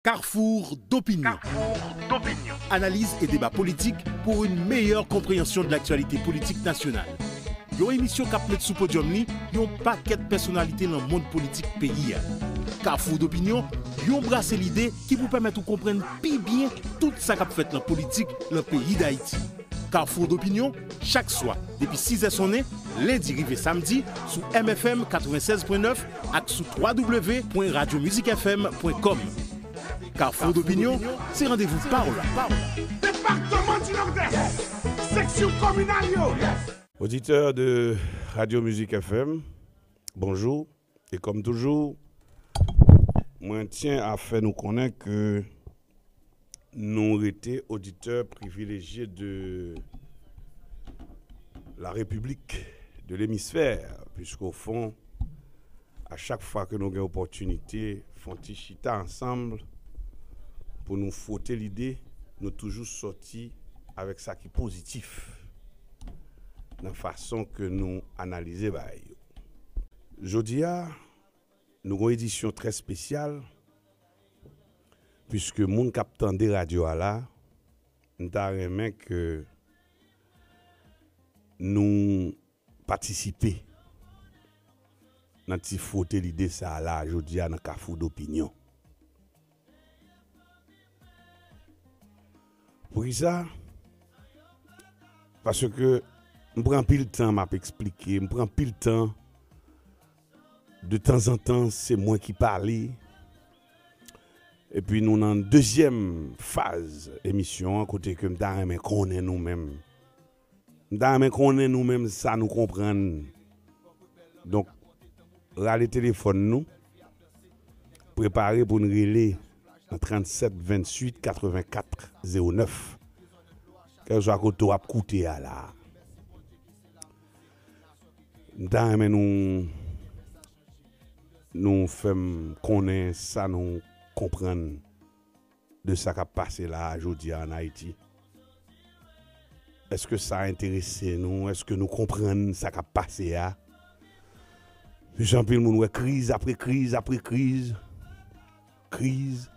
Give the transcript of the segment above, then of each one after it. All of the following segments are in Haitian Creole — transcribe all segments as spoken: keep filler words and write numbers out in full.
Carrefour d'opinion. Analyse et débat politique pour une meilleure compréhension de l'actualité politique nationale. Yon emisyon k ap met sou podyòm li yon pakèt pèsonalite nan mond politik peyi a. Carrefour d'opinion, yon brase lide ki pou pèmèt ou konprann pi byen tout sa k ap fèt nan politik nan peyi Dayiti. Carrefour d'opinion, chak swa, depi sizè sonnen, lendi rive samdi, sou M F M katrevennsèz pwen nèf ak sou twa W pwen radyo mizik F M pwen kòm. Carrefour d'opinion, se randevou pawòl la. Depatman di Nòdès, seksyon kominal yo. Oditè de Radyo Mizik F M, bonjou. E kòm toujou, mwen tyen a fè nou konnen ke nou rete oditè privilejye de la République, de l'hémisphère, puisqu'au fond, a chak fwa ke nou gen opòtinite, fè yon ti chita ansanm pou nou fwote lide, nou toujou sòti avèk sa ki pozitif nan fason ke nou analize bagay yo. Jodi a, nou gen yon edisyon trè espesyal, puiske moun k ap tande radyo a la, m ta renmen ke nou patisipe nan ti fwote lide sa a la jodi a nan Kafou Dopinyon. Poukisa? Paske m pran anpil tan m ap eksplike, m pran anpil tan, de tanzantan se mwen ki pale. Epi nou nan dezyèm faz emisyon an kote ke m ta renmen konnen nou menm. M ta renmen konnen nou menm sa nou konprann. Donk, rale telefòn nou, prepare pou n rele nan trannsèt venntuit katrevenkat zewo nèf. Kèlkeswa kote w ap koute a la. M ta renmen nou, nou fè m konnen sa nou konprann de sa k ap pase la a jodi a ann Ayiti. Èske sa enterese nou? Èske nou konprann sa k ap pase a? Plis anpil moun wè kriz apre kriz apre kriz. Kriz,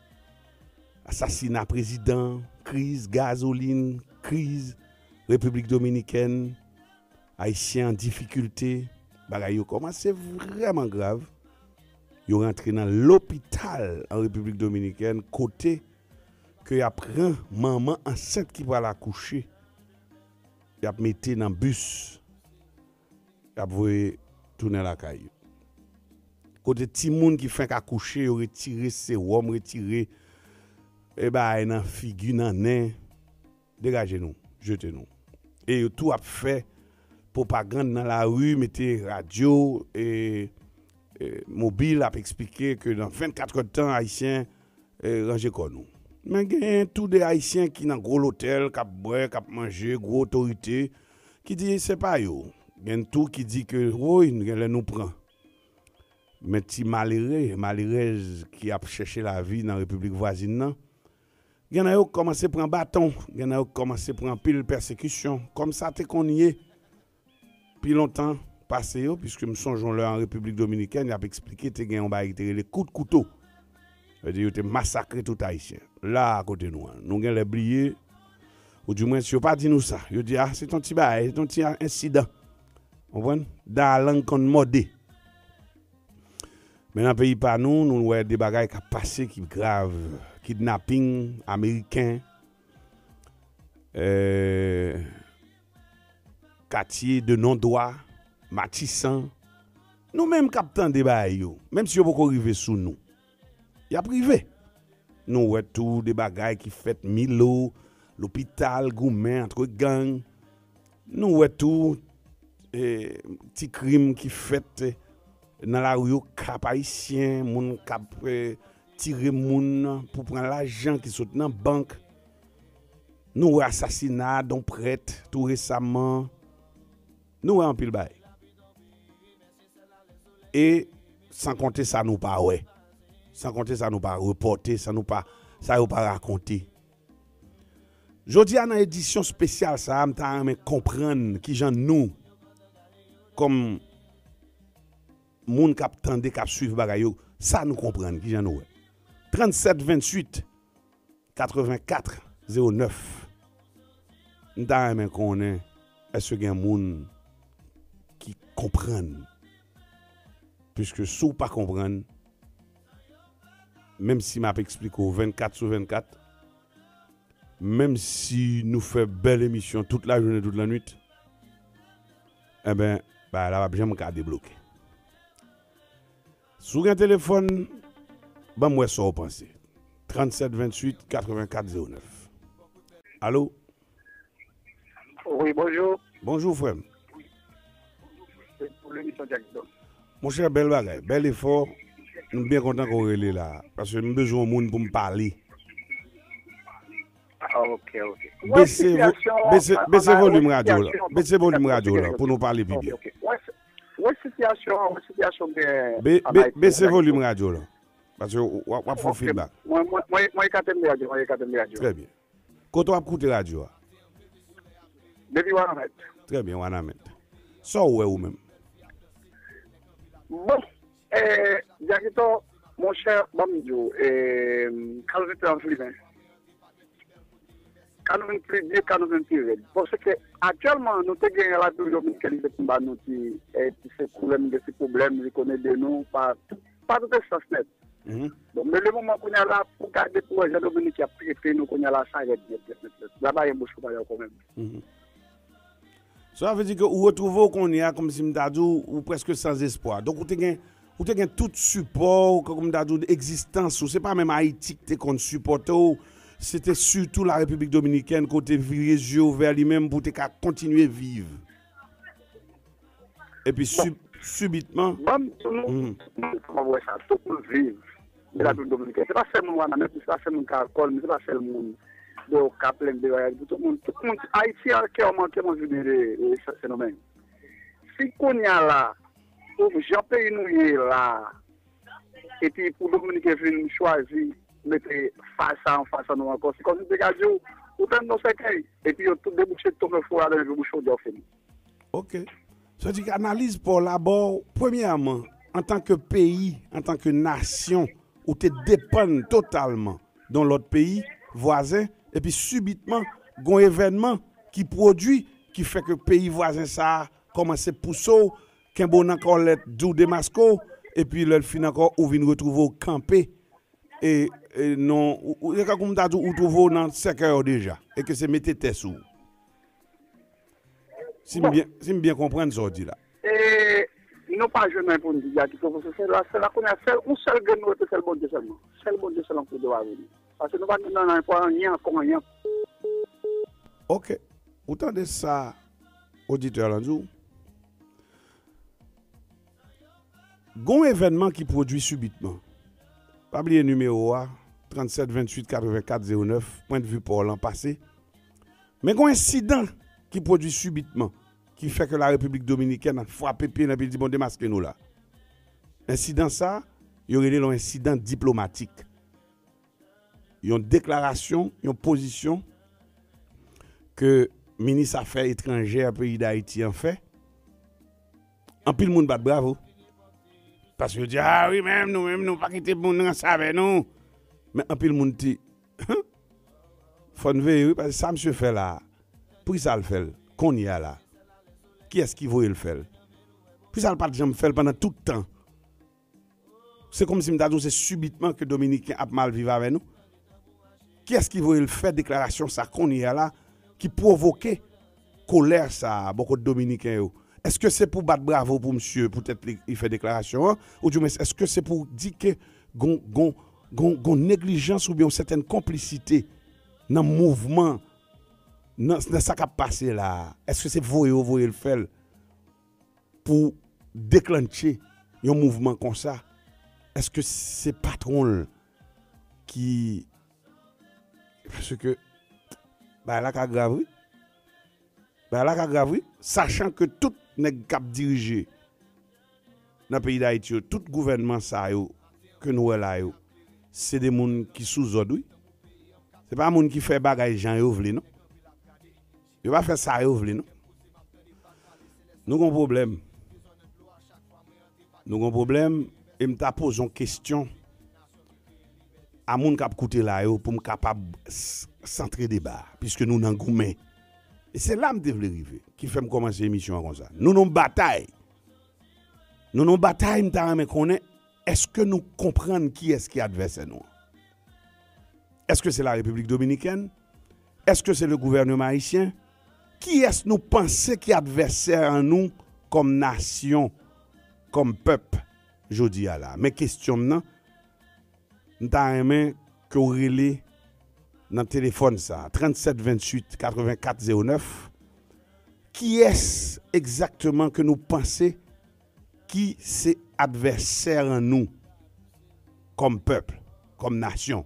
asasina prezidan, kriz gazolin, kriz Repiblik Dominikèn, Ayisyen an difikilte, bagay yo kòmanse vrèman grav. Yo rantre nan lopital an Repiblik Dominikèn kote ke y ap pran manman ansent ki pral akouche, y ap mete nan bis, y ap voye tounen lakay yo. Kote timoun ki fenk akouche, yo retire sewòm, retire, e, bagay nan figi, nan nen. Degaje nou, jete nou. E yo tou ap fè pwopagann nan lari, mete radyo, e, e, mobil ap eksplike ke nan vennkat èdtan, Ayisyen, e, ranje kò nou. Men genyen tou de Ayisyen ki nan gwo lotèl, k ap bwè, k ap manje, gwo otorite, ki di se pa yo. Gen tou ki di ke, woy, genlè nou pran. Men ti malere, malerèz ki ap chèche lavi nan repiblik vwazin nan, gen nan yo k kòmanse pran baton, gen nan yo k kòmanse pran anpil pèsekisyon, kòm sa te konn ye pi lontan pase yo, piske m sonje yon lè an Repiblik Dominikèn, y ap eksplike te gen yon bagay ki te rele kout kouto. Sa vle di yo te masakre tout Ayisyen. La a kote nou an, nou genlè bliye, oudimwens yo pa di nou sa. Yo di, a, se t on ti bagay, se t on ti ensidan. Konprann? Dan lang konn mòde. Men nan peyi pa nou, nou wè de bagay k ap pase ki grav. Kidnaping ameriken, eh, katye de non dwa, Matisan. Nou menm k ap tande bagay yo, menm si yo poko rive sou nou, y ap rive. Nou wè tou de bagay ki fèt Milo, lopital, goumen, antre gang. Nou wè tou, eh, ti krim ki fèt, eh, nan lari yo, Kap Ayisyen, moun k ap, eh, tire moun pou pran lajan ki sot nan bank. Nou wè asasina d on prèt tou resaman. Nou wè anpil bagay. E san konte sa nou pa wè. San konte sa nou pa repòte, sa nou pa, sa yo pa rakonte. Jodi a nan edisyon espesyal sa a, m ta renmen konprann kijan nou, kòm moun k ap tande, k ap swiv bagay yo, sa nou konprann, kijan nou wè. Tranntsèt venntuit katrevenkat zewo nèf. M ta renmen konnen èske gen moun ki konprann. Piske si w pa konprann, menm si m ap eksplike w vennkat sou vennkat, menm si nou fè bèl emisyon tout lajounen, tout lannwit, enben, bagay la p ap janm ka debloke. Si w gen telefòn, ban m wè sa w panse. Tranntsèt venntuit katrevenkat zewo nèf. Alo? Wi, bonjou. Bonjou, frè m. Se pou lemisyon Jackson. Monchè, bèl bagay, bèl efò. M byen kontan ke w rele la. Paske m bezwen yon moun pou m pale. Ah, ok, ok. Bese, vo, bese, bese volim radyo la. Bese volim radyo la pou nou pale pi byen. Wè sitiyasyon, wè sitiyasyon gen. Be, be, bese volim radyo la. Paske w ap fè feedback. Mwen, mwen, mwen, mwen ekate m radyo, mwen ekate m radyo. Trè byen. Kote w ap koute radyo a? Depi Wanament. Trè byen, Wanament. Sa w wè ou menm? Bon, eh, Jakito, monchè, ban m di w, eh, ka nou vin pli an flimen. Ka nou vin pli byen, ka nou vin pli rèd. Paske aktyèlman, nou te gen Repiblik Dominikèn ki te konba nou ti, eh, ti se pwoblèm, de ti pwoblèm, li konn ede nou, pa, pa tout estans nèt. Bon, men le moman kounye a la, pou ka dekouraje Dominik y ap trete nou kounye a la, sa rèd nèt, nèt, nèt, nèt. La pa gen bouch pou pale ankò menm. Sa vle di ke ou retwouve w kounye a, kòmsi m ta di w, ou prèske san espwa. Donk, ou te gen, ou te gen tout sipò w, kòm m ta di w, egzistans ou. Se pa menm Ayiti ki te konn sipòte w, se te sitou la Repiblik Dominikèn, kote vire zye w vè li menm pou w te ka kontinye viv. Epi sib, sibitman. Ban m di nou, tout moun kòman wè sa, tout moun viv. Repiblik Dominikèn. Se pa sèl moun Wanament, se pa sèl moun Karakòl, se pa sèl moun de Okap, Lendè, Wayali, tout moun, tout moun, Ayiti an, kè an kè an vin de Sendomeng. Si kounye a la, pou jan peyi nou ye la, epi pou Dominiken vin chwazi mete fas a anfas an nou ankò, se kòmsi m te ka di w, ou tann yon sèkèy, epi yo tout debouche tonbe fou ladan, epi bouch ou djòf fini. Ok. Sa di ke analiz pa w la ba w, premyèman, antanke peyi, antanke nasyon, ou te depann totalman de yon lòt peyi vwazen, epi sibitman, gen yon evènman ki pwodui, ki fè ke peyi vwazen sa a kòmanse pouse w, kenbe w nan kòlèt, di w demaske w, epi lè l fin ankò, ou vin retwouve w kanpe e, e non, ou, ou, se tankou m ta di w, ou twouve w nan sèkèy ou deja, e ke se mete tè sou ou. Si m byen, si m byen konprann sa w di la. E nou pa jwenn anyen pou n di a ki pwofesè, se la, se la kounye a, sèl, yon sèl grenn nou rete, sèl Bondye sèlman. Sèl Bondye sèlman pou dwa vini. Paske nou pa gen nan anyen pou anyen ankò, anyen. Ok. Ou tande sa oditè lan di w? Gon evènman ki pwodui sibitman. Pa bliye nimewo a, tranntsèt venntuit katrevenkat zewo nèf, pwennvi pa w lan pase. Men gon ensidan ki pwodui sibitman, ki fè ke la Repiblik Dominikèn ap frape pye nan pye, di bon, demaske nou la. Ensidan sa, yo rele l yon ensidan diplomatik. Yon deklarasyon, yon pozisyon ke minis afè etranjè peyi Dayiti an fè, anpil moun bat bravo. Paske yo di, a wi, menm nou menm, nou pa kite moun ranse avè nou. Men anpil moun di, fò n veye wi, paske sa misye fè la a, poukisa l fè l kounye a la? Kiyès ki voye l fè l? Poukisa l pa t janm fè l pandan tout tan? Se kòmsi m ta di w se sibitman ke Dominiken ap mal viv avè nou. Kiyès ki voye l fè deklarasyon sa kounye a la ki pwovoke kolè sa a bò kot Dominiken yo? Èske se pou bat bravo pou misye poutèt li, li fè deklarasyon an? Oudimwens, èske se pou di ke gon, gon, gon, gon neglijans oubyen yon sètèn konplisite nan mouvman, nan, nan sa k ap pase la a? Èske se voye yo voye l fè l? Pou deklantche yon mouvman konsa, èske se patwon l ki, paske bagay la ka grav wi. Bagay la ka grav wi. Sachan ke tout nèg k ap dirije nan peyi Dayiti yo, tout gouvènman sa yo ke nou wè la yo, se de moun ki sou zòd wi. Se pa moun ki fè bagay jan yo vle non. Yo pa fè sa yo vle non. Nou gon pwoblèm. Nou gon pwoblèm e m ta poze yon kesyon. a moun k ap koute la yo pou m kapab s- santre deba a, piske nou nan goumen. E se la m te vle rive, ki fè m kòmanse emisyon an konsa. Nou nan yon batay. Nou nan yon batay, m ta renmen konnen, èske nou konprann kiyès ki advèsè nou an? Èske se la Repiblik Dominikèn? Èske se le gouvènman ayisyen? Kiyès nou panse ki advèsè an nou kòm nasyon, kòm pèp, jodi a la? Men kesyon m nan, m ta renmen ke w rele nan telefòn sa, tranntsèt venntuit katrevenkat zewo nèf. Kiyès egzakteman ke nou panse ki se advèsè an nou kòm pèp, kòm nasyon?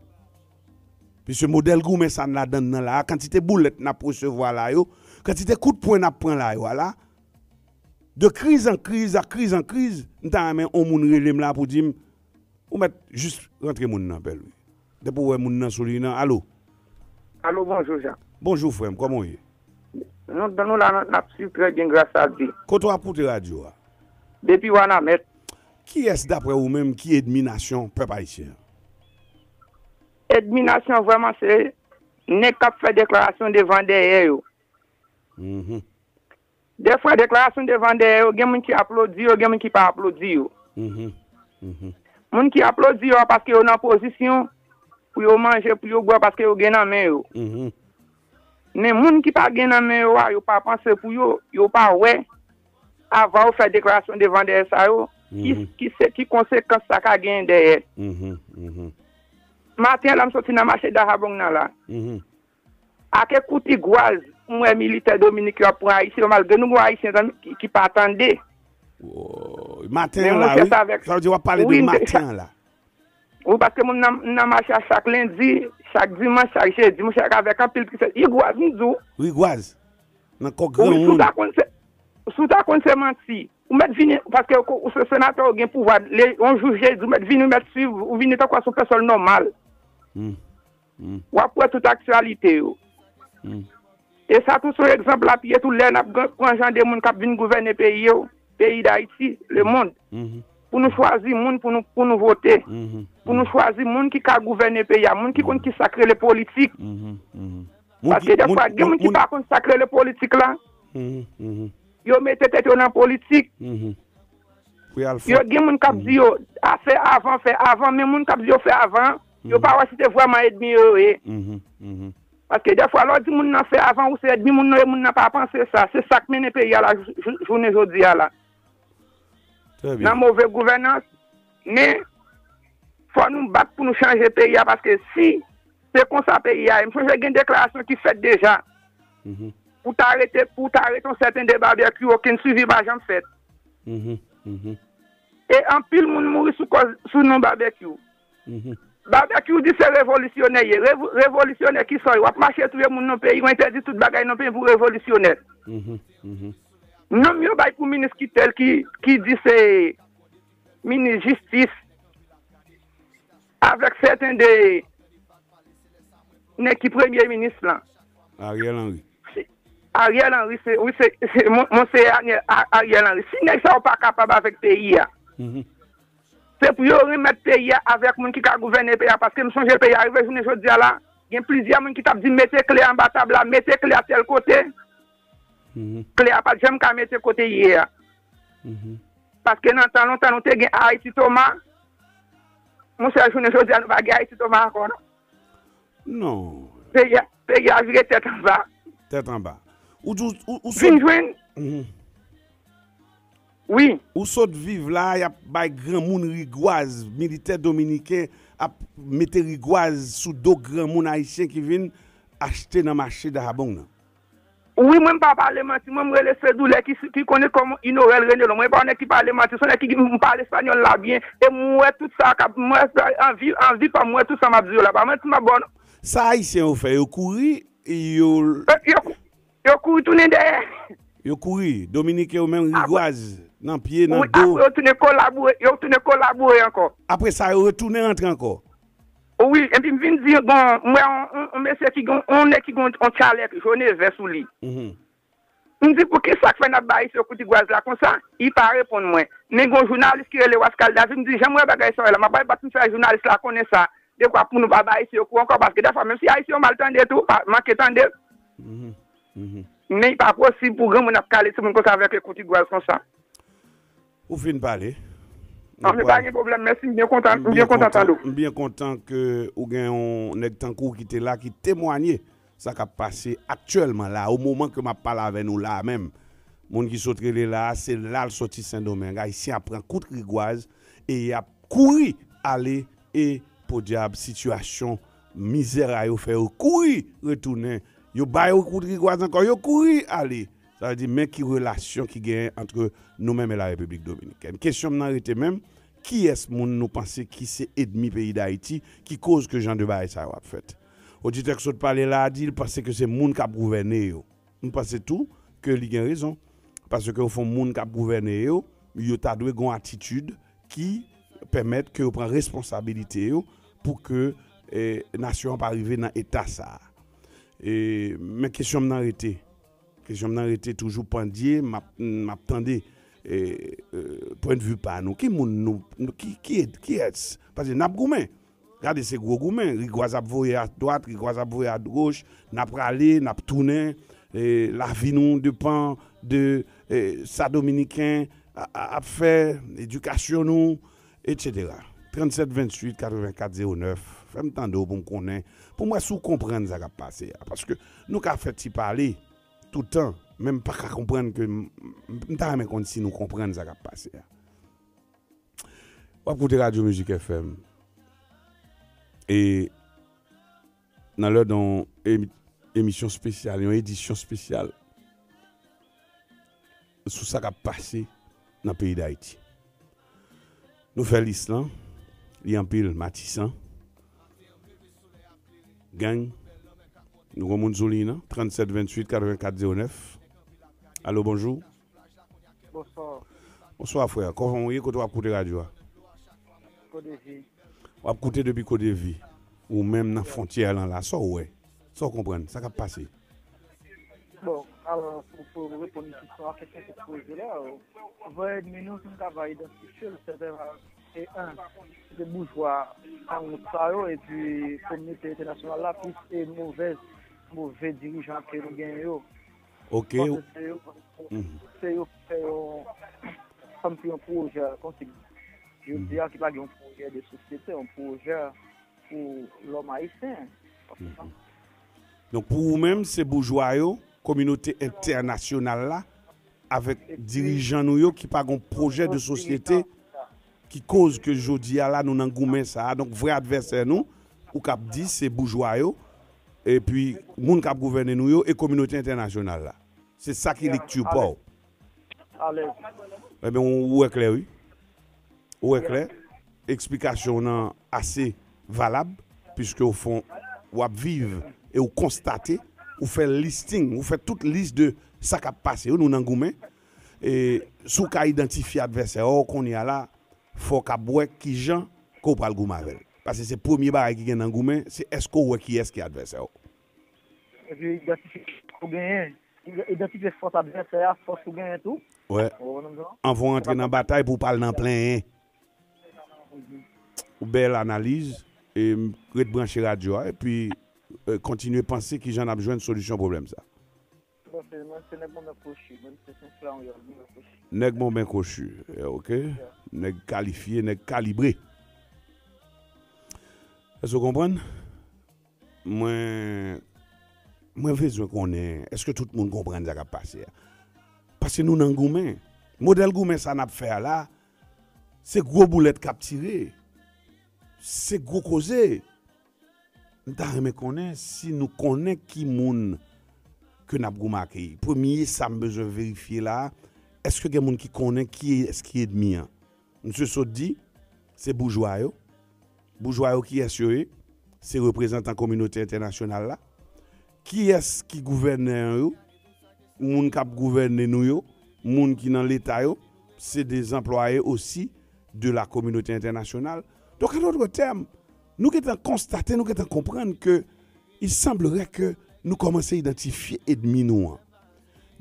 Piske modèl goumen sa n ladan nan la a, kantite boulèt n ap resevwa la yo, kantite kout pwen n ap pran la yo a la, de kriz an kriz, a kriz an kriz, m ta renmen yon moun rele m la pou di m, ou mèt jis rantre moun nan, Pè Lwi. Depi w wè moun nan sou liy nan, alo. Alo, bonjou, Jean. Bonjou, frè m, kòman w ye? Nou, nou la, n ap swiv trè byen, gras a Dye. Kote w ap koute radyo a? Depi Wanament. Kiyès, daprè ou menm, ki ènmi nasyon pèp ayisyen an? Ènmi nasyon vrèman se nèg k ap fè deklarasyon devan dèyè yo. Mhm. Dèfwa, deklarasyon devan dèyè yo, gen moun ki aplodi yo, gen moun ki pa aplodi yo. Mhm. Mhm. Moun ki aplodi yo a paske yo nan pozisyon pou yo manje, pou yo bwè, paske yo gen nan men yo. Mhm. Men moun ki pa gen nan men yo a, yo pa panse pou yo, yo pa wè, avan yo fè deklarasyon devan dèyè sa yo, ki, Mhm. ki se, ki konsekans sa ka genyen dèyè. Mhm. Mhm. Maten an la, m soti nan mache Dahabong nan la. Mhm. Ake kout igwaz, m wè militè Dominik yo ap pran Ayisyen yo, malgre nou gen Ayisyen tann- ki, ki pa tande. Woy, maten Men an mwen la, fè wi. Sa vle di w ap pale de Wi, m te- maten an la. Wi, paske mwen nan, nan mache a chak lendi, chak dimanch, chak jedi, mwen chak avèk anpil tristès. Igwaz, m di w. Rigwaz, nan kò Wi, granmoun. Si w ta konn se, si w ta konn se manti, ou mèt vini, paske ou, ou se senatè, ou gen pouvwa. Le, yon jou jedi, ou mèt vini, ou mèt swiv, ou vini tankou se yon pèsòn nòmal. Hmm. Hmm. W ap wè tout aktyalite yo. Hmm. E sa tou se yon egzanp l ap ye tou lè n ap pran jan de moun k ap vin gouvène peyi yo, peyi Dayiti, lemonn. Mhm. Pou nou chwazi moun, pou nou, pou nou vote. Mhm. Pou nou chwazi moun ki ka gouvène peyi a, moun ki konn ki sa k rele politik. Mhm. Mhm. Moun Paske ki, moun, dèfwa, gen moun, moun ki moun pa konn sa k rele politik la. Mhm. Mhm. Yo mete tèt yo nan politik. Mhm. Pou y al Yo fòt. Gen moun k ap Mhm. di yo, a fè avan, fè avan, men moun k ap di yo fè avan, yo Mhm. pa wè si se vrèman ènmi yo yo ye. Mhm. Mhm. Paske dèfwa, lè w di moun nan fè avan, ou se ènmi moun nan, e moun nan pa panse sa. Se sa k mennen peyi a la jou- jou- jounen jodi a la. Trè byen. Nan move gouvènans, men fò nou bat pou nou chanje peyi a, paske si se konsa peyi a ye, m sonje gen deklarasyon ki fèt deja. Mhm. Pou ta rete, pou ta rete yon sèten de Babekyou, okenn swivi pa janm fèt. Mhm. Mhm. E anpil moun mouri sou kòz, sou non Babekyou. Mhm. Babekyou di se revolisyonè ye. Revo- revolisyonè ki sa w ye? W ap mache touye moun nan peyi, w entèdi tout bagay nan peyi pou revolisyonè. Mhm. Mhm. Nonm yo bay pou minis ki tèl ki, ki di se minis jistis avèk sèten de nèg ki premye minis lan. Ariel Henry. Se- Ariel Henry, se, wi, se, se mon- monseyè Ariel, A- Ariel Henry. Si nèg sa yo pa kapab avèk peyi a, Mhm. se pou yo remèt peyi a avèk moun ki ka gouvène peyi a, paske m sonje peyi a rive jounen jodi a la, gen plizyè moun ki t ap di mete kle anba tab la, mete kle a tèl kote. Mhm. Kle a pa t janm ka mete kote l ye a. Mhm. Paske nan tan lontan, nou te gen Haïti Thomas. Monchè, jounen jodi a, nou pa gen Haïti Thomas ankò, non. Non. Peyi a, peyi a vire tèt anba. Tèt anba. Ou di, ou, ou Vin sot jwenn. Mhm. Wi. Ou sot viv la, y ap bay granmoun rigwaz, militè dominiken ap mete rigwaz sou do granmoun ayisyen ki vin achte nan mache Dahabong nan. Wi, mwen m pa pale manti, mwen m rele Sedoulè ki, ki konnen kòman Inorèl rele non. Mwen pa yon nèg ki pale manti, se yon nèg ki m pale espanyòl la byen, e m wè tout sa k ap, m wè anvi, anvi pa m wè tout sa m ap di yo la, pa manti m ap ba w non. Sa ayisyen yo fè, yo kouri, yo Yo, yo, yo kouri tounen dèyè. Yo kouri, dominiken yo menm Apre- rigwaz, nan pye, nan Wi, do. Apre yo tounen kolabore, yo tounen kolabore ankò. Apre sa, yo retounen rantre ankò. Wi, epi m vin di, bon, m wè yon, yon, yon mesye ki gen, yon nèg ki gen yon tchalèk jone vè sou li. Mhm. M di, pou ki sa k fè n ap bay se kout igwaz la konsa? Li pa reponn mwen. Men gen yon jounalis ki rele Wascal David, m di, jan m wè bagay sa yo la, m ap bay bat m fè jounalis la konnen sa. dekwa pou nou pa bay Ayisyen yo kou ankò, paske dèfwa, menm si Ayisyen yo mal tande tou, pa manke tande, men li pa posib pou granmoun ap kale timoun konsa avèk kout rigwaz konsa. Ou fin pale. Non, men pa gen pwoblèm, mèsi, m byen kontan, m byen kontan tande w. M byen kontan ke ou gen yon nèg tankou w ki te la, ki temwanye sa k ap pase aktyèlman la, o moman ke m ap pale avè nou la a menm. Moun ki sot rele la a, se la l soti Sendomeng. Ayisyen ap pran kout rigwaz e y ap kouri ale e podyab sitiyasyon mizè a yo fè yo kouri retounen. Yo ba yo kout rigwaz ankò, yo kouri ale. Sa vle di, men ki relasyon ki genyen ant nou menm e Larepiblik Dominikèn. Kesyon m nan rete menm, kiyès moun nou panse ki se ènmi peyi Dayiti ki koz ke jan de bagay sa yo ap fèt? Oditè k sot pale la a di l panse ke se moun k ap gouvène yo. M panse tou ke li gen rezon. Paske o fon, moun k ap gouvène yo, yo ta dwe gen yon atitid ki pèmèt ke yo pran responsabilite yo pou ke eh, nasyon an pa rive nan eta sa a. E, men kesyon m nan rete. Kesyon m nan rete toujou pandye, m ap, m ap tande eh, eh, pwennvi pa nou. Ki moun nou, nou ki, ki, kiyès? Paske n ap goumen. Gade, se gwo goumen. Rigwaz ap voye adwat, rigwaz ap voye agoch, n ap rale, n ap tounen. E, lavi nou depan de eh, sa Dominiken a- a- ap fè, edikasyon nou, etsetera. Trannsèt venntuit katrevenkat zewo nèf. Fè m tande w pou m konnen, pou m wè si w konprann sa k ap pase a. Paske nou ka fè ti pale toutan, men m pa ka konprann ke m, m, m ta renmen konn si nou konprann sa k ap pase a. W ap koute Radyo Mizik F M. E nan lè de yon emi- emisyon espesyal, yon edisyon espesyal sou sa k ap pase nan peyi Dayiti. Nou fè lis lan, li anpil, Matisan, gang, nou gon moun sou liy nan, trannsèt venntuit katrevenkat zewo nèf. Alo, bonjou. Bonswa. Bonswa, frè. Kòman w ye? Kote w ap koute radyo a? Kodevi. W ap koute depi Kodevi. Ou menm nan fwontyè lan la, sa w wè? Sa w konprann? Sa k ap pase? Bon, alò, pou, pou reponn kesyon a, kesyon ke poze la, vre ènmi nou, si n ta va idantifye l, sètènman, se en, se boujwa an wout sa yo, epi kominote entènasyonal la, plis e movèz, move dirijan ke nou genyen yo. Ok. Paske se yo, se yo ki fè yon, kòmsi yon pwojè, kòmsi, yo di a ki pa gen yon pwojè de sosyete, yon pwojè pou lòm ayisyen. Donk, pou ou menm, se boujwa yo, kominote entènasyonal la, avèk dirijan nou yo ki pa gon pwojè de sosyete ki koz ke jodi a la nou nan goumen sa a. Donk, vrè advèsè nou, ou k ap di, se boujwa yo, epi moun k ap gouvène nou yo, e kominote entènasyonal la. Se sa ki lekti pa w. Alèz. Ebyen, ou wè klè, wi. Ou wè klè. Eksplikasyon w nan ase valab, piske w fon, w ap viv e w konstate, ou fè listing, ou fè tout lis de sa k ap pase yo, nou nan goumen. E si w ka idantifye advèsè w kounye a la, fò w kab wè kijan ke w pral goumen avè l. Paske se premye bagay ki gen nan goumen, se èske w wè kiyès ki advèsè w. Epi idantifye fòs ou genyen. Idantifye fòs advèsè a, fòs ou genyen tou. Wè. Anvan w antre nan batay pou w pral nan plenyen. Ou bèl analiz, e ret branche radyo a, epi eh, kontinye panse kijan n ap jwenn solisyon pwoblèm sa. Bon, se, mwen, se nèg Bonben Kwochi. Mwen, se Sen Florian, Bonben Kwochi. Nèg Bonben Kwochi, eh, ok. Nèg kalifye, nèg kalibre. Èske w konprann? Mwen, mwen bezwen konnen, èske tout moun konprann sa k ap pase a? Paske nou nan goumen. Modèl goumen sa n ap fè a la, se gwo boulèt k ap tire. Se gwo koze. M ta renmen konnen si nou konnen ki moun ke n ap goumen akeyi. Premye sa m bezwen verifye la, èske gen moun ki konnen kiyès ki ènmi an? Misye sot di, se boujwa yo. Boujwa yo kiyès yo ye? Se reprezantan kominote entènasyonal la. Kiyès ki gouvènè yo? Moun k ap gouvène nou yo, moun ki nan leta yo, se de zanplwaye osi de la kominote entènasyonal. Donk, an dòt tèm, nou gentan konstate, nou gentan konprann ke il semblerait que nou kòmanse idantifye ènmi nou an.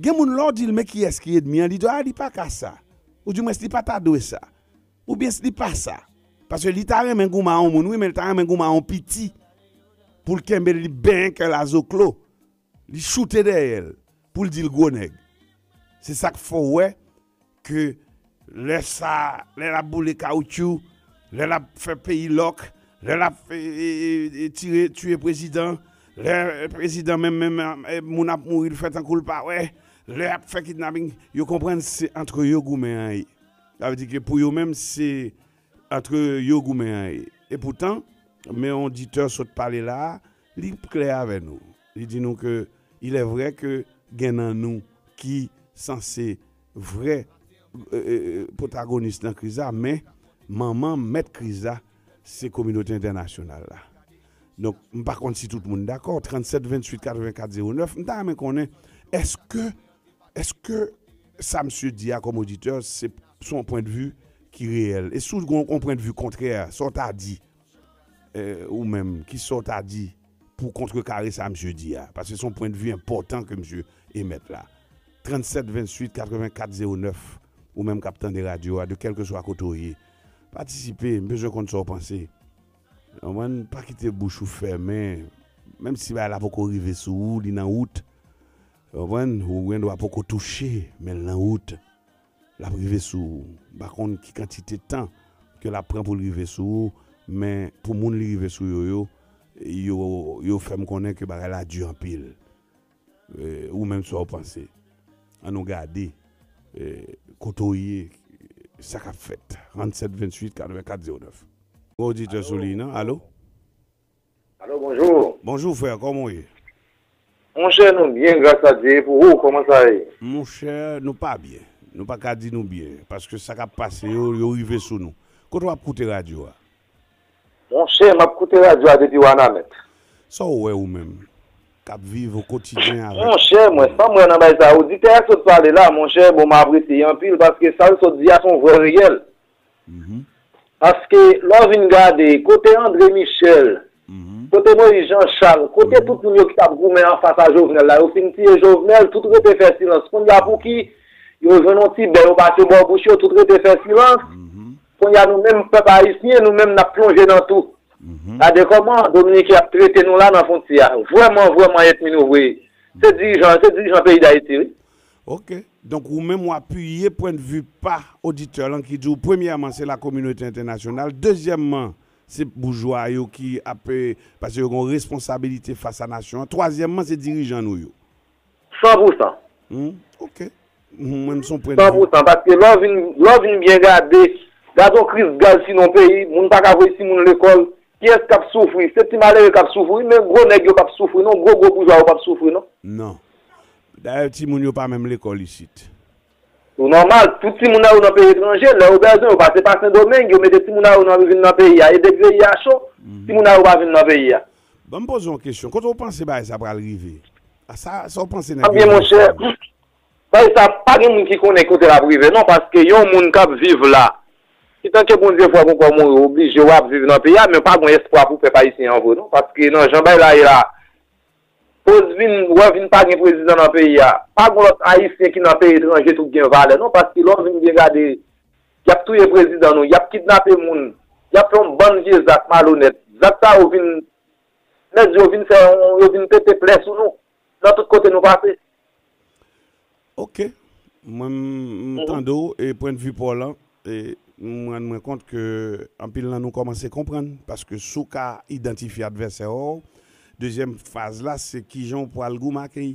Gen moun lè w di l men kiyès ki ènmi an, li di w a li pa ka sa. Oudimwens li pa ta dwe sa. Oubyen li pa sa. Paske li ta renmen goumen a yon moun, wi, men li ta renmen goumen a yon piti. Pou l kenbe l, li benyen kè l a zoklo. Li choute dèyè l. Pou l di l gwo nèg. Se sa k fè w wè ke lè sa, lè l ap boule kawotchou, lè l ap fè peyi lòk, lè l ap e, e, e, e, tire, tiye prezidan, lè prezidan menm, menm, e, moun ap mouri, l fè tankou l pa wè, lè y ap fè kidnaping, yo konprann se antre yo goumen an ye. Sa vle di ke pou yo menm, se antre yo goumen an ye. Epoutan, men yon oditè sot pale la a, li klè avè nou. Li di nou ke il est vrai ke gen nan nou ki sanse vrè e, e, e, pwotagonis nan kriz la, men manman mèt kriz la, se kominote entènasyonal la. Donk, m pa konn si tout moun dakò. Trannsèt venntuit katrevenkat zewo nèf, m ta renmen konnen, èske, èske sa misye di a kòm oditè, se, se yon pwendvi ki reyèl? E si w gen yon pwendvi kontrè, sa w ta di? E, ou menm, kisa w ta di pou kontrekare sa misye di a? Paske se yon pwendvi enpòtan ke misye emèt la. Trannsèt venntuit katrevenkat zewo nèf, ou menm k ap tande radyo a, de kèlkeswa kote w ye, patisipe, m bezwen konn sa w panse. Konprann? Pa kite bouch ou fèmen, menm si bagay la poko rive sou ou, li nan wout. Konprann? Ou gen dwa poko touche, men l nan wout. L ap rive sou ou. M pa konn ki kantite tan ke l ap pran pou l rive sou ou, men pou moun li rive sou yo yo, yo, yo fè m konnen ke bagay la di anpil. E, ou menm sa w panse? Ann nou gade, e, kote w ye, sa k ap fèt. Trannsèt venntuit katrevenkat zewo nèf. Gen oditè sou liy nan. Alo? Alo, bonjou. Bonjou, frè, kòman w ye? Monchè, nou byen, gras a Dye. E pou ou, kòman sa ye? Monchè, nou pa byen. Nou pa ka di nou byen, paske sa k ap pase yo, yo rive sou nou. Kote w ap koute radyo a? Monchè, m ap koute radyo a depi Wanament. Sa w wè ou menm, k ap viv o kotidyen avèk... Monchè, mwen, sa m wè nan bagay sa, oditè a sot pale la, monchè, bon, m apresye anpil, paske sa l sot di a se yon vrè reyèl. Mhm. Paske lè w vin gade, kote André Michel, mhm, kote Moïse Jean Charles, kote, mhm, tout moun yo ki t ap goumen anfas a Jovenel la, yo fin tiye Jovenel, tout rete fè silans. Kounye a pou ki yo jwenn yon ti bè, yo pase bò bouch yo, tout rete fè silans. Mhm. Kounye a nou menm pèp ayisyen, nou menm n ap plonje nan tou. Mhm. Gade kòman Dominiken ap trete nou la nan fwontyè a. Vrèman, vrèman, Yetmin Ouvriye. Se dirijan, se dirijan peyi Dayiti, wi. Ok. Donk, ou menm w apiye pwennvi pa oditè lan ki di w, premyèman, se lakominote entènasyonal, dezyèmman, se boujwa yo ki ap, eh, paske yo gen yon responsabilite fas a nasyon an, twazyèmman, se dirijan nou yo. San pou san. Hmm, ok. Hmm, mwen, m se yon pwennvi. San pou san, paske lè w vin, lè w vin byen gade, gade yon kriz gaz ki nan peyi, moun pa ka voye timoun lekòl, kiyès k ap soufri? Se ti malere k ap soufri, men gwo nèg yo p ap soufri non, gwo, gwo boujwa yo p ap soufri non. Non. Dayè, timoun yo pa menm lekòl isit. Ou nòmal, tout timoun nan yo nan peyi etranje, lè yo bezwen, yo pase pa Sendomeng, yo mete timoun nan yo nan, vin nan peyi a. E depi peyi a cho, mhm, timoun nan yo pa vin nan peyi a. Ban m poze w yon kesyon. Kote w panse bagay sa pral rive? A sa, sa w panse nèg yo... Ebyen, monchè, bagay sa, pa gen moun ki konnen kote l ap rive, non, paske yon moun k ap viv la, ki tanke Bondye fè w ankò mouri, oblije w ap viv nan peyi a, men pa gen espwa pou pèp ayisyen an vre, non, paske nan jan bagay la ye la, koz vin, wè vin pa gen prezidan nan peyi a, pa gen lòt ayisyen ki nan peyi etranje tout gen valè, non, paske lè w vin byen gade, y ap touye prezidan nou, y ap kidnape moun, y ap fè yon bann vye zak malonèt. Zak sa yo vin, nèg yo vin fè yon, yo vin pete plè sou nou, nan tout kote nou pase. Ok. Mwen, m, m tande w, e pwennvi pa w lan, e m rann mwen kont ke anpil nan nou kòmanse konprann, paske si w ka idantifye advèsè w, dezyèm faz la, se kijan w pral goumen ak li.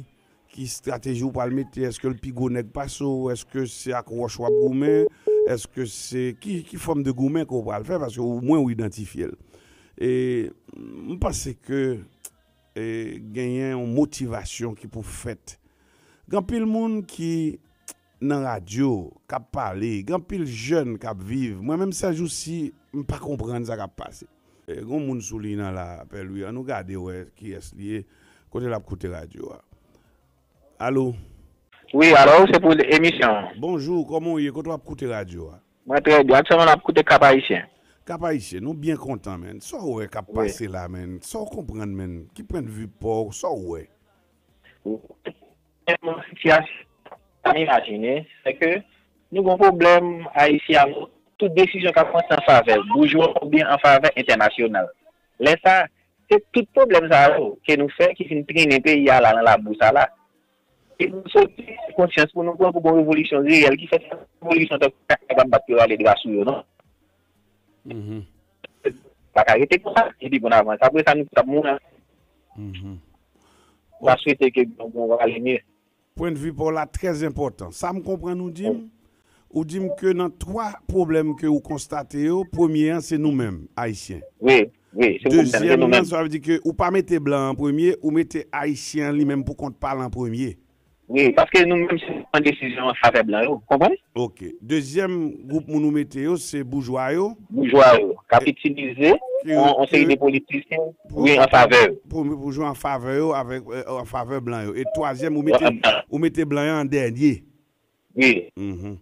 Ki estrateji w pral mete? Èske l pi gwo nèg pase w? Èske se ak wòch w ap goumen? Èske se ki, ki fòm de goumen ke w pral fè? Paske ou, mwen, ou idantifye l. E m panse ke, e, genyen yon motivasyon ki pou fèt. Gen anpil moun ki nan radyo, k ap pale, gen anpil jèn k ap viv. Mwen menm, sèjousi, m pa konprann sa k ap pase. E, gen yon moun sou liy nan la, Pè Lwi, ann nou gade wè kiyès li ye, kote l ap koute radyo a. Alo? Wi, alo, se pou emisyon an. Bonjou, kòman w ye? Kote w ap koute radyo a? Mwen trè byen. Aktyèlman, m ap koute Cap Haïtien. Cap Haïtien, nou byen kontan, menn. Sa w wè k ap pase la, menn? Sa w konprann, menn? Ki pwennvi pa w? Sa w wè? Yon sitiyasyon pa imajine, se ke nou gen yon pwoblèm Ayisyen tout desizyon k ap pran se an favè boujwa oubyen an favè entènasyonal. Lè sa, se tout pwoblèm sa yo ke nou fè ki vin trennen peyi a la nan labou sa la. E nou soti se konsyans pou nou pran pou gon revolisyon reyèl ki fè sa revolisyon tankou kaka k ap bat yo rale dra sou yo non. Pa ka rete konsa epi pou n avanse. Apre sa nou tout ap mouri ansanm. M ta swete ke nou prale mye. Pwennvi pa w la trè enpòtan. Sa m konprann ou di m, ou di m ke nan twa pwoblèm ke ou konstate yo, premye an se nou menm, Ayisyen. Wi, wi, se pwoblèm, se nou Dezyèm nan, menm. Sa vle di ke ou pa mete blan an premye, ou mete Ayisyen an li menm pou kont pa l an premye. Wi, paske nou menm se nou pran desizyon an favè blan yo, konprann? Ok. Dezyèm gwoup moun ou mete yo, se boujwa yo. Boujwa yo, k ap itilize yon yon seri de politisyen, wi, an favè yo. Pou, pou jwe an favè yo, avèk, euh, an favè blan yo. E twazyèm, ou mete, ou mete blan yo an dènye. Wi. Mhm.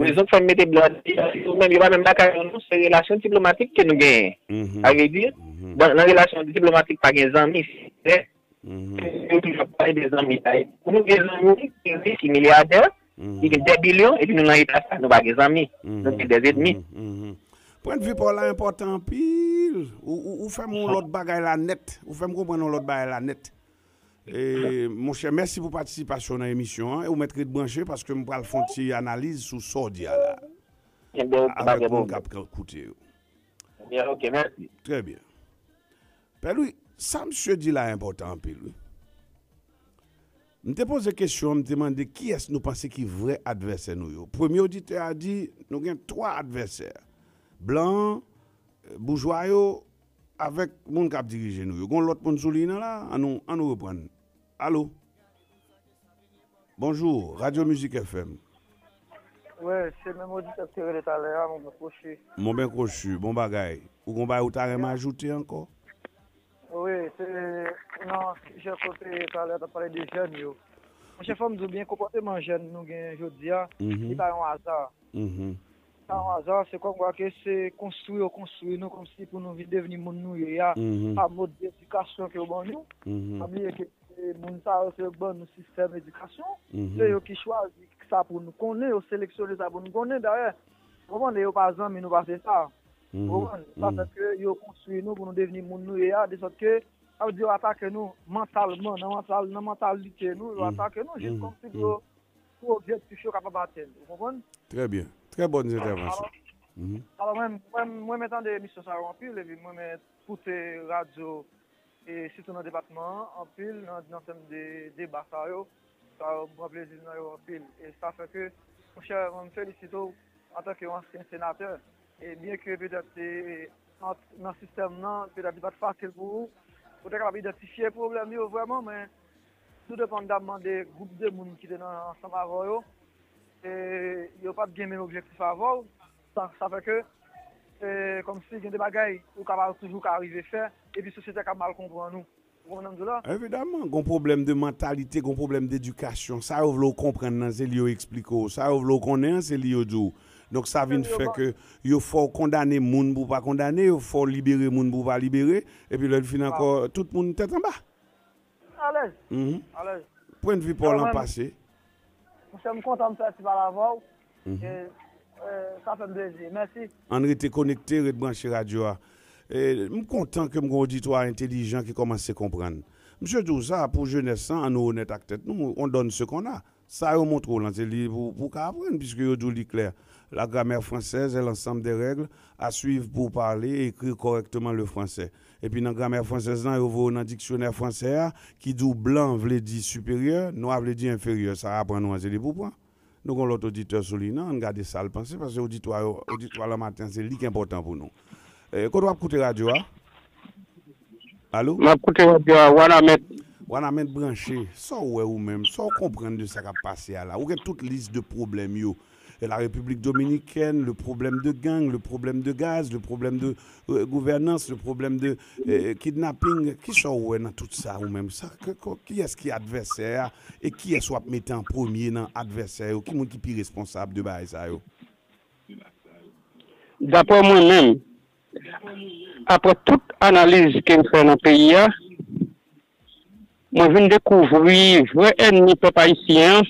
Rezon k fè m mete blan yo, yo menm, yo pa menm lakay yo, non, se relasyon diplomatik ke nou genyen. Mhm. Sa vle di, Mhm. nan, nan relasyon diplomatik, pa gen zanmi, se frè. Mhm. Yo toujou ap pale de zanmi. Pou nou gen zanmi, ki rich, ki milyadè, Mhm. ki gen dè bilyon, epi nou nan eta sa, nou pa gen zanmi. Mhm. Nou gen dè zenmi. Mhm. Mhm. Pwennvi pa w la enpòtan anpil. Ou, ou, ou fè m yon lòt bagay la nèt. Ou fè m konprann yon lòt bagay la nèt. E, monchè, mèsi pou patisipasyon w nan emisyon an. E ou mèt ret branche paske m pral fè yon ti analiz sou sa w di a la. Ebyen, ok, pa Avèk gen moun k pwoblèm. ap k- koute yo. Ebyen, ok, mèsi. Trè byen. Pè Lwi, sa msye di la enpòtan anpil, wi. M te poze kesyon an, m te mande kiyès nou panse ki vrè advèsè nou yo. Premye oditè a di, nou gen twa advèsè. Blan an, boujwa yo, avèk moun k ap dirije nou yo. Gon lòt moun sou liy nan la, an nou, an nou reprann. Alo? Bonjou, Radyo Mizik F M. Wi, se menm oditè k te rele talè a, mwen mwen kwochi. Mon ben kwochi, bon bagay. Ou gon bagay ou ta renmen ajoute ankò? Wi, se nan sijè kote talè a t ap pale de jèn yo. Monchè, fò m di w byen, konpòteman jèn nou genyen jodi a, Mhm. li pa yon aza. Mhm. Pa yon aza, se kòmkwa ke se konstwi yo konstwi nou, kòmsi pou nou vin devni moun nou ye a, Mhm. pa mòd edikasyon ke yo ban nou. Mhm. Pa bliye ke se moun sa yo, se yo k ban nou sistèm edikasyon. Mhm. Se yo ki chwazi sa pou nou konnen, yo seleksyone sa pou nou konnen. Dayè, konprann yo pa zanmi nou pase sa. Ou konprann? Sa fè ke yo konstwi nou pou nou devni moun nou ye a, de sòt ke, sa vle di yo atake nou mantalman, nan mantal, nan mantalite nou, yo atake nou jis kòmsi pou yo, pou objektif yo kapab atenn. Ou konprann? Trè byen. Trè bòn entèvansyon. Alò, mwen, mwen, mwen renmen tande emisyon sa yo anpil, epi mwen renmen koute radyo, e sitou nan depatman an, anpil, nan, nan tèm de deba sa yo. Sa yo, m pran plezi nan yo anpil. E sa fè ke, monchè, mwen, m felisite w antanke yon ansyen senatè. E byen ke petèt, e, ant, nan sistèm nan, petèt li pa t fasil pou ou, pou w te kapab idantifye pwoblèm yo vrèman, men tou depandamman de gwoup de moun ki te nan ansanm avè w yo, e, yo pa t gen menm objektif avè w, sa, sa fè ke, e, kòmsi gen de bagay ou ka pa toujou ka rive fè, epi sosyete a ka mal konprann ou. Ou konprann sa m di w la? Evidaman, gon pwoblèm de mantalite, gon pwoblèm dedikasyon. Sa yo vle w konprann nan, se li yo eksplike w. Sa yo vle w konnen an, se li yo di w. Donk sa vin fè ke yo fè w kondane moun pou w pa kondane, yo fè w libere moun pou w pa libere, epi lè l fin ankò, tout moun tèt anba. Alèz. Mhm. Alèz. Pwennvi pa w lan pase. Monchè, m kontan m fè ti pale avè w. E, e, sa fè m plezi. Mèsi. Ann rete konekte, ret branche radyo a. E, m kontan ke m gen oditwa entelijan ki kòmanse konprann. Misye di w sa, pou jenès lan, ann nou onèt ak tèt nou, on donne ce qu'on a. Sa yo montre w lan, se li pou, pou w ka aprann, piske yo di w li klè. La grammaire française est l'ensemble des règles à suivre pour parler et écrire correctement le français. Epi nan gramè fransèz lan, yo voye w nan diksyonè fransè a, ki di w blan vle di siperyè, nwa vle di enferyè. Sa aprann ou an, se li pou pran. Nou gon lòt oditè sou liy nan, ann gade sa l panse, paske oditwa yo, oditwa lan maten an, se li k enpòtan pou nou. Eh, kote w ap koute radyo a? Alo? M ap koute radyo a, Wanament. Wanament branche. Sa w wè ou menm? Sa w konprann de sa k ap pase a la? Ou gen tout lis de pwoblèm yo. Eh, la République dominicaine, le problème de gang, le problème de gaz, le problème de, eh, gouvènans, le problème de, eh, kidnapping. Kisa w wè nan tout sa ou menm? Sa, ke, ke, kiyès ki advèsè a? E kiyès w ap mete an premye nan advèsè yo? Ki moun ki pi responsab de bagay sa yo? Daprè mwen menm, aprè tout analiz ke m fè nan peyi a, mwen vin dekouvri vrè ènmi pèp ayisyen an,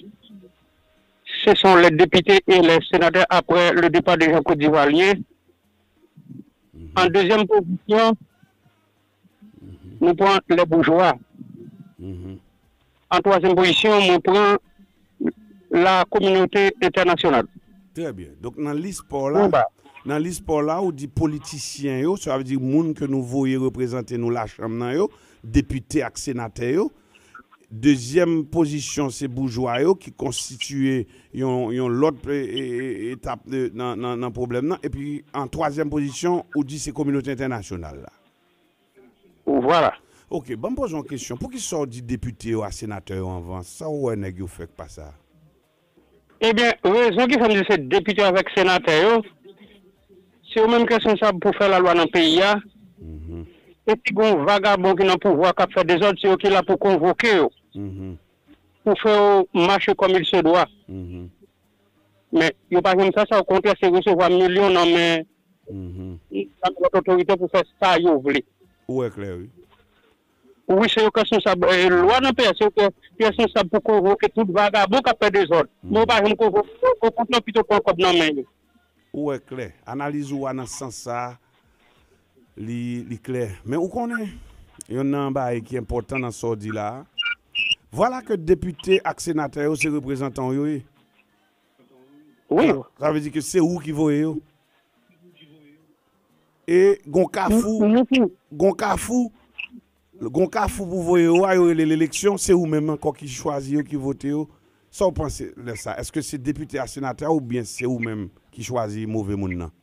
ce sont les députés et les sénateurs après le départ de Jean-Claude Duvalier. En deuxième position, nous prenons les bourgeois. En troisième position, nous prenons la communauté internationale. Trè byen. Donk, nan lis pa w la, nan lis pa w la, ou di politisyen yo, sa vle di moun ke nou voye reprezante nou lachanm nan yo, depite ak senatè yo. Dezyèm pozisyon, se boujwa yo ki konstitiye yon, yon lòt e, e, e, etap de, nan, nan, nan pwoblèm nan. Epi, an twazyèm pozisyon, ou di se kominote entènasyonal la. Vwala. Ok, ban m poze yon kesyon. Poukisa w di depite yo a senatè yo anvan? Sa w wè nèg yo fè k pa sa? Ebyen, rezon ki fè m di se depite avèk senatè yo, se yo menm ki responsab pou fè lalwa nan peyi a. E si gen yon vagabon ki nan pouvwa k ap fè dezòd, se yo ki la pou konvoke yo, pou fè yo mache kòm il se dwa. Men, yo pa janm fè sa, okontrè, se resevwa milyon nan men nan lòt otorite pou fè sa yo vle. Ou wè klè, wi. Wi, se yo k responsab lwa nan peyi a, se yo k responsab pou konvoke tout vagabon k ap fè dezòd. Men yo pa janm konvoke yo, okontrè, yo pito pran kòb nan men yo. Ou wè klè. Analiz ou a nan sans sa a, li, li klè. Men ou konnen, yonn nan bagay ki enpòtan nan sa w di la a, vwala ke depite ak senatè yo se reprezantan w yo ye. Wi. Sa vle di ke se ou ki voye yo. E gon kafou, gon kafou, gon kafou pou voye yo a, yo rele l eleksyon, se ou menm ankò ki chwazi yo, ki vote yo. Sa w panse lè sa? Èske se depite a senatè a oubyen se ou menm ki chwazi move moun nan?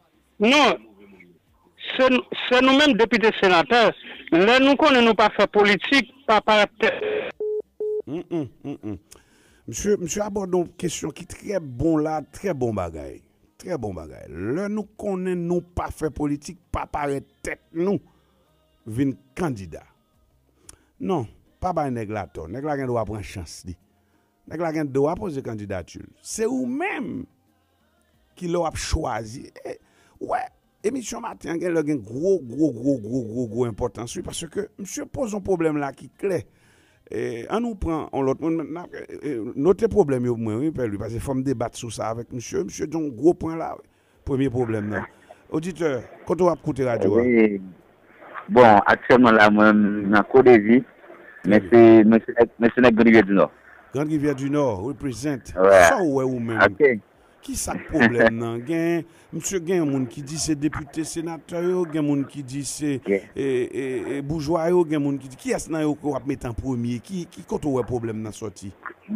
Non, se, se nou menm depite senatè. Lè nou konnen nou pa fè politik, pa parèt tèt. Hum, hum, hum, hum. Misye, misye abòde yon kesyon ki trè bon la, trè bon bagay. Trè bon bagay. Lè nou konnen nou pa fè politik, pa parèt tèt nou vin kandida. Non, pa bay nèg la tò. Nèg la gen dwa pran chans li. Nèg la gen dwa poze kandidati l. Se ou menm ki lè w ap chwazi. E, ou wè, emisyon maten an gen lè gen gwo, gwo, gwo, gwo, gwo, gwo enpòtans, wi, paske misye poze yon pwoblèm la ki klè. E, ann nou pran yon lòt moun, n ap, e, e, note pwoblèm yo pou mwen, wi, Pè Lwi, paske fò m debat sou sa avèk misye. Misye di yon gwo pwen la, wi. Premye pwoblèm nan. Oditè, kote w ap koute radyo a? Wi. Bon, aktyèlman la, mwen, m nan Kodevi, men se, men se nèg, men se nèg Grand Rivière du Nord. Grand Rivière du Nord, represent. Sa w wè ou menm? Ki sa k pwoblèm nan? Gen, misye, gen yon moun ki di se depite, senatè yo, gen moun ki di se, e, e, e, boujwa yo, gen moun ki di, kiyès nan yo ke w ap mete an premye? Ki, ki kote w wè pwoblèm nan sòti?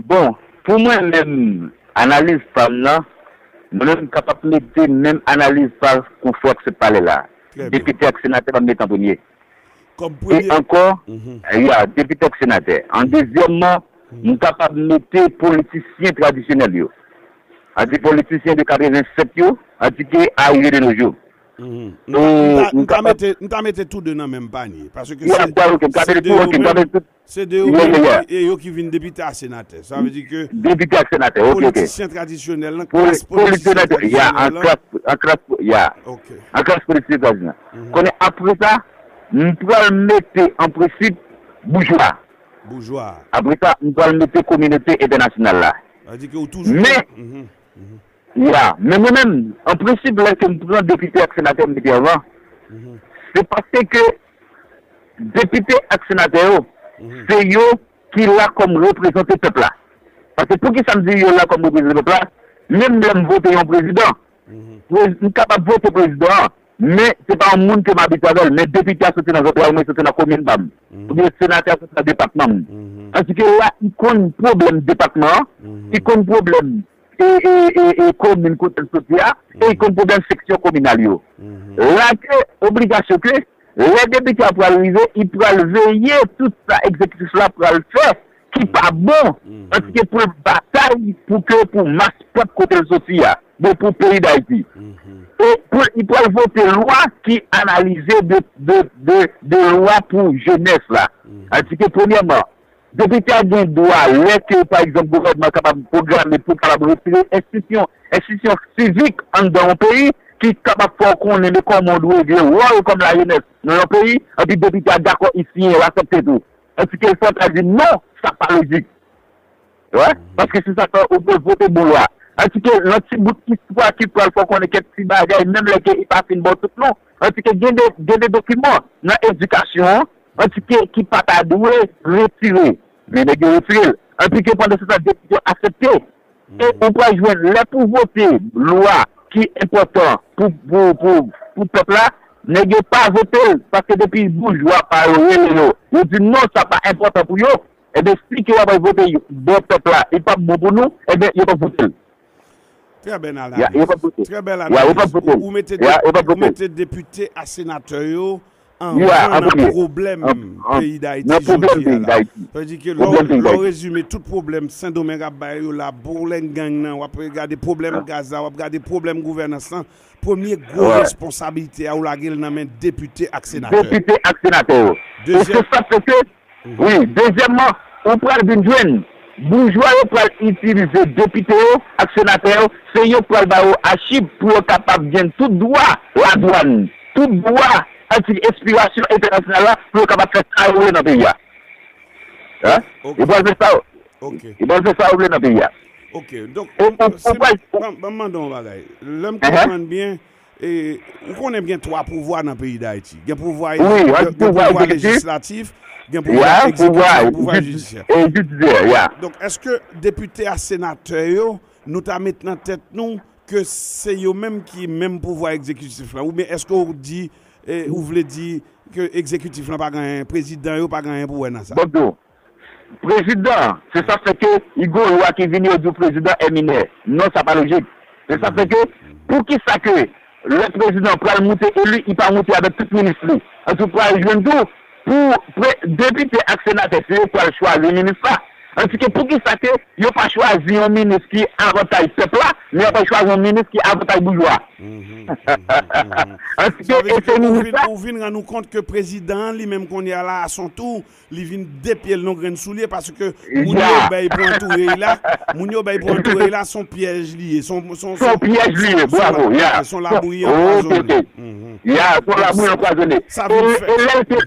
Bon, pou mwen menm, analiz pa m nan, mwen menm m kapab mete menm analiz pa Konfrè ak Sèt Palè la. Depite ak senatè pa m mete an premye. E ankò, ya, depite ak senatè. An dezyèmman, m kapab mete politisyen tradisyonèl yo. Anti politisyen de katrevennsèt yo, anti ke arive de nos jours. M ta mete, m ta mete tou de nan menm panye. Paske se, se de yo menm, se de yo menm ki, e yo ki vin depite a senatè. Sa vle di ke politisyen tradisyonèl lan, klas politisyen tradisyonèl lan. An klas politisyen tradisyonèl. Konnen apre sa, m pral mete an prensip boujwa. Boujwa. Apre sa, m pral mete kominote entènasyonal la. Sa vle di ke ou toujou. Men, ya, men mwen menm, an prensip, lè ke m pran depite ak senatè m mete anvan, se paske depite ak senatè yo, se yo ki la kòm reprezante pèp la. Paske poukisa m di yo la kòm reprezante pèp la? Menm lè m vote yon prezidan, m kapab vote prezidan an, men se pa yon moun ke m abitye avè l, men depite a soti nan zantray mwen, soti nan komin pa m, oubyen senatè a soti nan depatman m. Paske la, li konn pwoblèm depatman an, li konn pwoblèm e, e, e, e komin kote l soti a, e li konn pwoblèm seksyon kominal yo. La ke, obligasyon ke, lè depite a pral rive, li pral veye tout sa egzekitif la pral fè ki pa bon, paske pou l batay pou ke pou mas pèp kote l soti a, bon, pou peyi Dayiti. E pou, li pral vote lwa ki analize de, de, de, de lwa pou jenès la. Paske premyèman, depite a gen dwa, lè ke, pa egzanp, gouvènman kapab pwograme pou kapab retire enstitisyon, enstitisyon sivik anndan yon peyi ki kapab fè w konnen de kòman w dwe jwe wòl kòm lajenès nan yon peyi, epi depite a dakò, li siyen, l aksepte tou. Epi ke l fè w ta di non, sa pa lojik. Wè, paske se sa k fè ou dwe vote bon lwa. Antike, nan ti bout istwa ki pral fè w konnen kèk ti bagay, menm lè ke li pa fin ba w tout non. Antike, gen de, gen de dokiman nan edikasyon an, antike, ki pa ta dwe retire. Men nèg yo retire l. Antike, pandan se tan, depite yo aksepte. E ou pral jwenn lè pou vote lwa ki enpòtan pou, pou, pou, pou pèp la, nèg yo pa vote l, paske depi boujwa pa yo rele yo, yo di non, sa pa enpòtan pou yo, ebyen, si ke yo ap vote bò pèp la, li p ap bon pou nou, ebyen, yo p ap vote l. Trè bèl analiz. Trè bèl analiz. Ou mete depite a senatè yo anvan nan pwoblèm peyi Dayiti jodi a la. Sa vle di ke lè w rezime tout pwoblèm Sendomeng ap bay yo la, pwoblèm gang nan, w ap gade pwoblèm gaz la, w ap gade pwoblèm gouvènans lan, premye gwo responsablite a ou lage l nan men depite ak senatè. Depite ak senatè yo. E se sa k fè ke Wi, dezyèmman, ou pral vin jwenn boujwa yo pral itilize depite yo ak senatè yo, se yo k pral ba yo achiv pou yo kapab jwenn tout dwa ladwàn, tout dwa anti-espiyasyon entènasyonal la pou yo kapab fè sa yo vle nan peyi a. Hein? Yo pral fè sa yo, yo pral fè sa yo vle nan peyi a. Ok, donk, ou, ou, ou pral, ban m mande yon bagay. Lè m konprann byen, E, ou konnen gen twa pouvwa nan peyi Dayiti. Gen pouvwa, gen pouvwa lejislatif, gen pouvwa egzekitif, gen pouvwa jidisyè. Donk, èske depite a senatè yo, nou ta met nan tèt nou ke se yo menm ki menm pouvwa egzekitif la? Oubyen èske ou di, e, ou vle di ke egzekitif la pa gen anyen, prezidan yo pa gen anyen pou wè nan sa? Prezidan, se sa fè ke li gon lwa ki vini yo di w prezidan è minè. Non, sa pa lojik. Se sa fè ke, poukisa ke lè prezidan pral moute eli, li pa moute avèk tout minis li? Antike pral jwenn tou, pou depite ak senatè, se yo pral chwazi minis la. Antike poukisa ke yo pa chwazi yon minis ki avantay pèp la, men yo pral chwazi yon minis ki avantay boujwa? Antike e se minis la. Ou vin rann ou kont ke prezidan an li menm kounye a la a son tou, li vin de pye l nan grenn soulye paske moun yo bay pou antoure l la, moun yo bay pou antoure l la, se yon pyèj li ye, se yon pyèj li ye, bravo, ya, se yon labouyi anpwazonnen. Ya, se yon labouyi anpwazonnen. Sa vin fèt. E lè l te,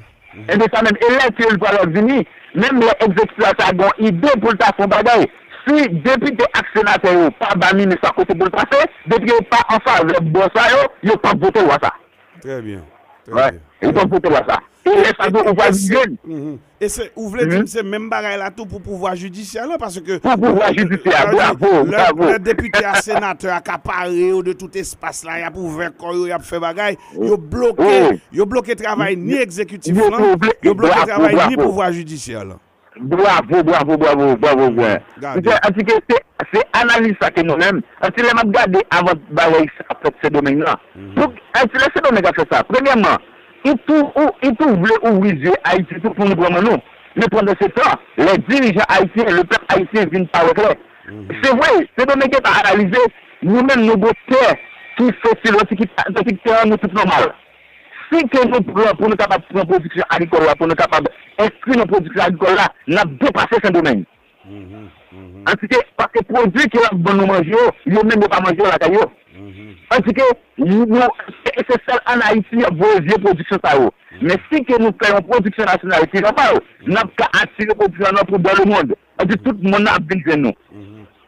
e de sa menm, e lè ke l pral vini, menm lè egzekitif la ta gen yon ide pou l ta fè yon bagay, si depite ak senatè yo pa ba minis la kote pou l pase, depi yo pa an favè bò sa yo, yo p ap vote lwa sa. Trè byen. Trè byen. Yo p ap vote lwa sa. E lè sa tou, ou pral jwenn. E se, ou vle di m se menm bagay la tou pou pouvwa jidisyè la, paske pou pouvwa jidisyè a, bravo, bravo. Lè depite a, senatè a ka pare yo de tout espas la, y ap ouvè kò yo, y ap fè bagay, yo bloke, yo bloke travay ni egzekitif lan, yo bloke travay ni pouvwa jidisyè lan. Bravo, bravo, bravo, bravo, Gwen. Antike, se, se analiz sa ke nou menm. Antike, lè m ap gade avan bagay sa ap fèt Sendomeng nan. Pou, antike, lè Sendomeng ap fè sa, premyèman, li tou, ou, li tou vle ouvri zye Ayiti tou pou nou pran men nou. Men pandan se tan, lè dirijan ayisyen, le pèp ayisyen vin pa wè klè. Se vre, Sendomeng gentan analize, nou menm nou gon tè ki fètil, antike, antike tè an nou tout nòmal. Si ke nou pran pou nou kapab pran pwodiksyon agrikòl la, pou nou kapab enskri nan pwodiksyon agrikòl la, n ap depase Sendomeng. Antike, paske pwodui ke y ap ban nou manje yo, yo menm yo pa manje yo lakay yo. Antike, nou, e se sèl ann Ayiti y ap voye vye pwodiksyon sa yo. Men si ke nou fè yon pwodiksyon nasyonal ki nòmal, n ap ka atire pwodiksyon an nan tout dans le monde. Antike, tout mond nan ap vin jwenn nou.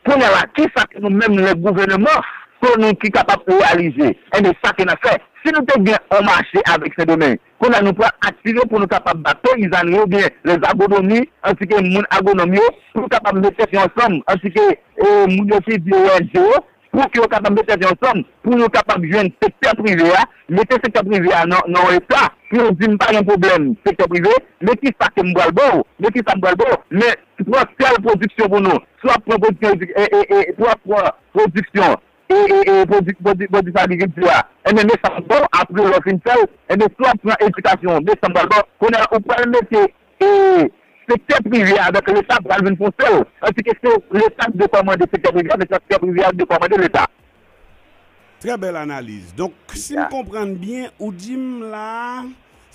Kounye a la, kisa ke nou menm, lè gouvèneman, ke nou ki kapab reyalize? Ebyen, sa ke n ap fè. Si nou te gen yon mache avèk Sendomeng, kounye a nou pral atire pou nou kapab ba peyizanri oubyen lèzagwonòmi, antike moun agwonòm yo, pou nou kapab met tèt yo ansanm, antike, e, moun yo ki di ONG yo, pou ke yo kapab met tèt yo ansanm, pou yo kapab jwenn sektè prive a, mete sektè prive a nan, nan yon eta, pou yo di m pa gen pwoblèm sektè prive, men kisa ke m pral ba w, men kisa m pral ba w, men pran tèl pwodiksyon pou nou. Si w ap pran pwodiksyon, e, e, e, si w ap pran pwodiksyon, e, e, e, pwodi-, pwodi-, pwodiksyon agrikilti a, ebyen, men sa m ap ba w, apre lè w fin fè l, ebyen, si w ap pran edikasyon, men sa m pral ba w. Kounye a, ou pral mete, e, sektè prive a avèk Leta pral vin fè yon sèl. Antike se Leta k dwe kòmande sektè prive a, men se sektè prive a k dwe kòmande Leta. Trè bèl analiz. Donk, si m konprann byen, ou di m la a,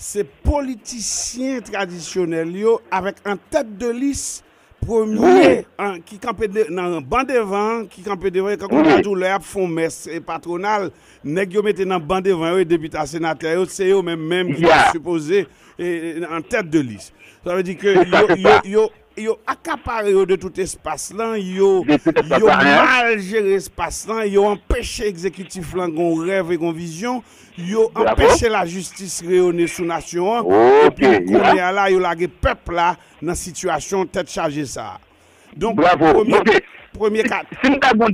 se politisyen tradisyonèl yo avèk an tèt de lis premye an, ki kanpe de, nan ban devan an, ki kanpe devan yo, kankou m ta di w, lè y ap fè yon mès, e, patwonal, nèg yo mete nan ban devan yo, e depite a senatè yo, se yo menm menm ki ta sipoze, e, e, an tèt de lis. Sa vle di ke yo, yo, yo, yo akapare yo de tout espas lan, yo, yo mal jere espas lan, yo anpeche egzekitif lan gon rèv e gon vizyon, yo anpeche lajistis reyone sou nasyon an, epi kounye a la, yo lage pèp la nan sitiyasyon tèt chaje sa a. Donk, premye, premye kat. Si m ta gon,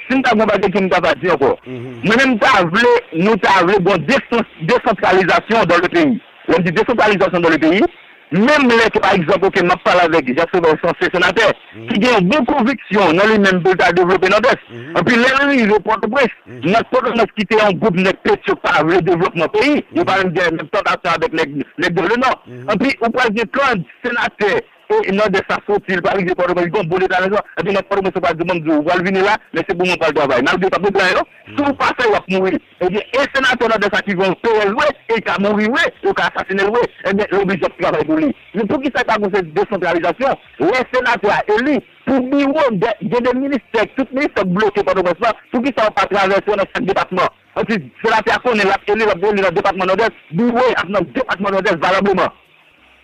si m ta gon bagay ke m ta va di ankò, mwen menm m ta vle, nou ta vle gon desan-, desantralizasyon dans le pays. Lè m di desantralizasyon dans le pays, menm lè ke, pa egzanp, oke, m ap pale avèk Jacques Sauveur, se yon ansyen senatè, ki gen yon bon konviksyon nan li menm pou l ta devlope Nòdès. Anpi lè l rive Pòtoprens, nèg Pòtoprens ki te yon gwoup nèg petyo k pa vle devlopman peyi, yo pa menm gen menm tantasyon avèk nèg, nèg dans le Nord. Anpi ou pral gen kòd senatè e Nòdès la soti, li pa rive Pòtoprens, li gon bon leta nan zòn. Epi nèg Pòtoprens yo pral di, "Bon, m di w, ou pral vini la, men se pou mwen pral travay." Malgre l p ap gen dwa yo, si w pa fè, w ap mouri. Ebyen, e senatè Nòdès la ki gen yon perèz vre, e l ka mouri vre, yo ka asasinen l vre, ebyen, l oblije ap travay pou li. Men poukisa pa gon desantralizasyon? Lè senatè a eli, pou biwo, gen de ministè, tout ministè k bloke Pòtoprens la, poukisa yo pa travèse yo nan chak depatman? Anpi, senatè a konnen l ap eli, l ap eli nan depatman Nòdès, biwo ap nan depatman Nòdès valableman.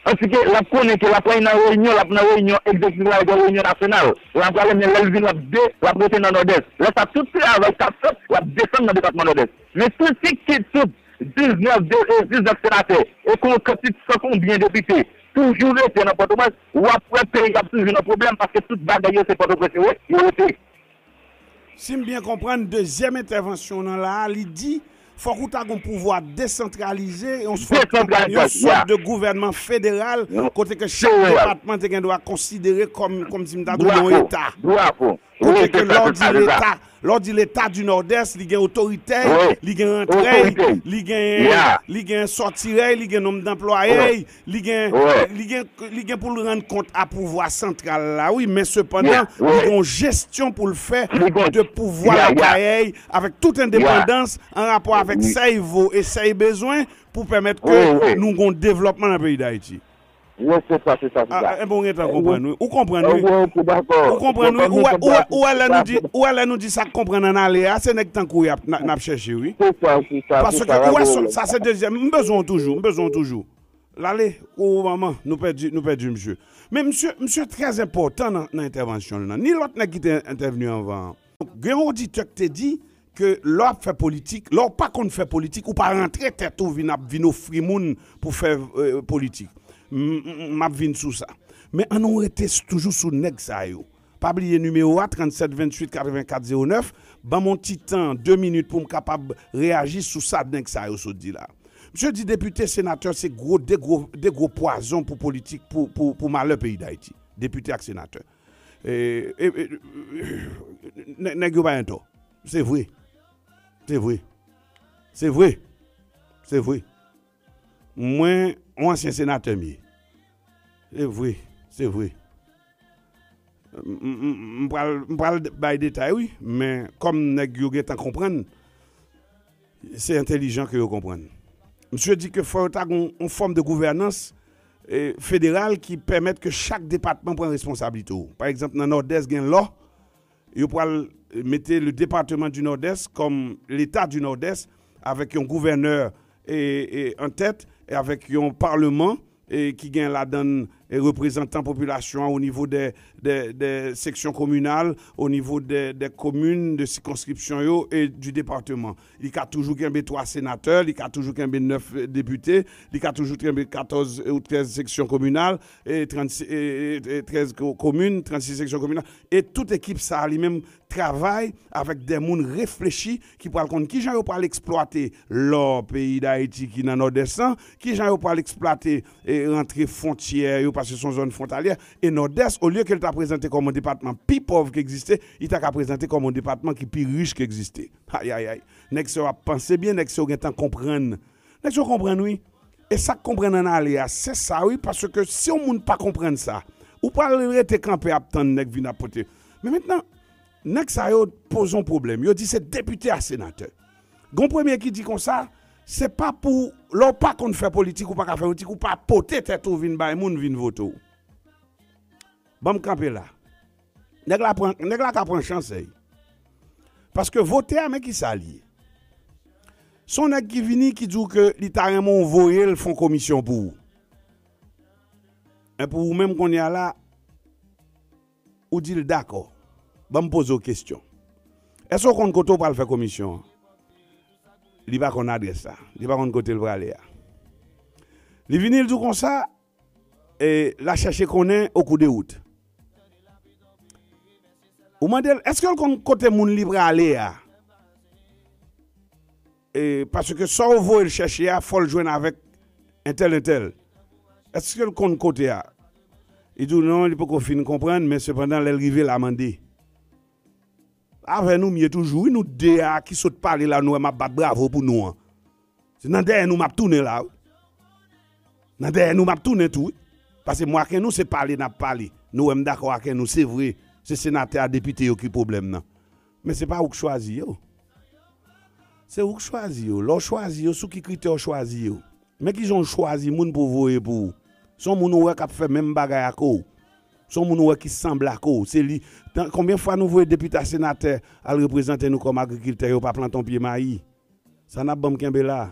Ansi ke l ap konnen ke l ap pran nan reyinyon, l ap nan reyinyon egzekitif la, gen reyinyon nasyonal. L ap pral men lè l vin, l ap de, l ap rete nan Nòdès. Lè sa tout travay k ap fèt, l ap desann nan depatman Nòdès. Men si w kit tout diznèf de, e, diznèf senatè, e kon kantite san konbyen depite, toujou rete nan Pòtoprens, w ap wè peyi ap toujou nan pwoblèm paske tout bagay yo se Pòtoprens yo, yo rete. Si m byen konprann, dezyèm entèvansyon w nan la a, li di, fòk ou ta gon pouvwa desantralize, yon sòt, yon sòt de gouvènman federal, kote ke chak depatman te gen dwa konsidere kòm, kòm si m ta di w yon eta. Kote ke lè w di leta, lè w di leta di Nòdès, li gen otoritè, li gen rantrè, li gen, li gen sòtirè, li gen nonb danplwaye, li gen, li gen, li gen pou l rann kont a pouvwa santral la, wi, men sepandan, li gen yon jesyon pou l fè de pouvwa lakay avèk tout endepandans an rapò avèk sa l vo e sa l bezwen pou pèmèt ke nou gon devlòpman nan peyi Dayiti. Wi, se sa, se sa, se sa. Enben, ou gentan konprann, wi. Ou konprann, wi. Ou konprann, wi. Ou wè, ou wè, ou wè lè nou di, ou wè lè nou di sa k konprann ann ale a, se nèg tankou w y ap, n ap chèche, wi. Se sa, se sa, se sa. Paske ou wè, sa se dezyèm. M bezwen w toujou, m bezwen w toujou. L ale, o manman, nou pèdi, nou pèdi misye. Men misye, misye trè enpòtan nan, nan entèvansyon l nan. Ni lòt nèg ki te entèvni anvan an. Gen yon oditè ki te di ke lè w ap fè politik, lè w pa konn fè politik, ou pa rantre tèt ou vin ap vin ofri moun pou fè, e, politik. M, m, m ap vin sou sa. Men ann nou rete s-, toujou sou nèg sa yo. Pa bliye nimewo a, trannsèt venntuit katrevenkat zewo nèf. Ban m yon ti tan, de minit pou m kapab reyaji sou sa nèg sa yo sot di la. Misye di depite, senatè se gwo, de gwo, de gwo pwazon pou politik, pou, pou, pou malè peyi Dayiti. Depite ak senatè. E, e, e, nè-, nèg yo pa gen tò. Se vre. Se vre. Se vre. Se vre. Mwen, yon ansyen senatè m ye. Se vre. Se vre. M, m, m, m pral, m pral bay detay, wi, men kòm nèg yo gentan konprann, se entèlijan ke yo konprann. Misye di ke fò yo ta gon yon fòm de gouvènans, e, federal ki pèmèt ke chak depatman pran responsablite w. Pa egzanp, nan Nòdès gen lò, yo pral mete le département du Nord-Est comme l'État du Nord-Est, avèk yon gouvènè, e, e, an tèt, e avèk yon paleman, e, ki gen ladann, e, reprezantan popilasyon an o nivo de, de, de seksyon kominal, o nivo de, de komin, de sikonskripsyon yo, e du département. Li ka toujou kenbe twa senatè, li ka toujou kenbe nèf depite, li ka toujou kenbe katòz ou trèz seksyon kominal, e trannsis, e, e, e trèz ko-, komin, trannsis seksyon kominal. E tout ekip sa a li menm travay avèk de moun reflechi ki pral konn kijan yo pral eksplwate lò peyi Dayiti ki nan Nòdès lan, kijan yo pral eksplwate, e, rantre fwontyè yo, paske se yon zòn fwontalyè. E Nòdès, olye ke l ta prezante kòm yon depatman pi pòv ki egziste, li ta ka prezante kòm yon depatman ki pi rich ki egziste. Ayayay. Nèg sa yo ap panse byen, nèg sa yo gentan konprann. Nèg sa yo konprann, wi. E sa k konprann ann ale a, se sa, wi, paske si yon moun pa konprann sa, ou pral rete kanpe ap tann nèg vin ap pote. Men mentnan, nèg sa yo poze yon pwoblèm. Yo di se depite a senatè. Gon premye ki di konsa, se pa pou, lè w pa konn fè politik, ou pa ka fè politik, ou pa pote tèt ou vin bay moun vin vote w. Ban m kanpe la. Nèg la pran, nèg la ka pran chans, ey. Paske vote a, men ki sa l ye. Se yon nèg ki vini, ki di w ke li ta renmen w voye l fè yon komisyon pou ou. Epi ou menm kounye a la, ou di l dakò. Ban m poze w kesyon. Èske w konn kote w pral fè komisyon an? Li pa konn adrès la. Li pa konn kote l prale a. Li vini, l di w konsa, e, l a chèche konnen au cours de route. Ou mande l, èske l konn kote moun li prale a? E, paske sa w voye l chèche a, fò l jwenn avèk entèl, entèl. Èske l konn kote a? Li di w non, li poko fin konprann, men sepandan, lè l rive, l a mande. Avè nou, m ye toujou, wi, nou de a ki sot pale la, nou wè m ap bat bravo pou nou an. Se nan dèyè nou m ap tounen la, wi. Nan dèyè nou m ap tounen tou, wi. Paske mwen ak nou, se pale n ap pale. Nou wè m dakò ak nou, se vre. Se senatè a, depite yo ki pwoblèm nan. Men se pa ou k chwazi yo. Se ou k chwazi yo. Lè w chwazi yo, sou ki kritè w chwazi yo? Men kijan w chwazi moun pou w voye pou ou. Se yon moun ou wè k ap fè menm bagay ak ou. Se yon moun ou wè ki sanble ak ou. Se li. Tan, konbyen fwa nou voye depite a senatè al reprezante nou kòm agrikiltè, yo pa plante yon pye mayi? Sa n ap ban m kenbe la.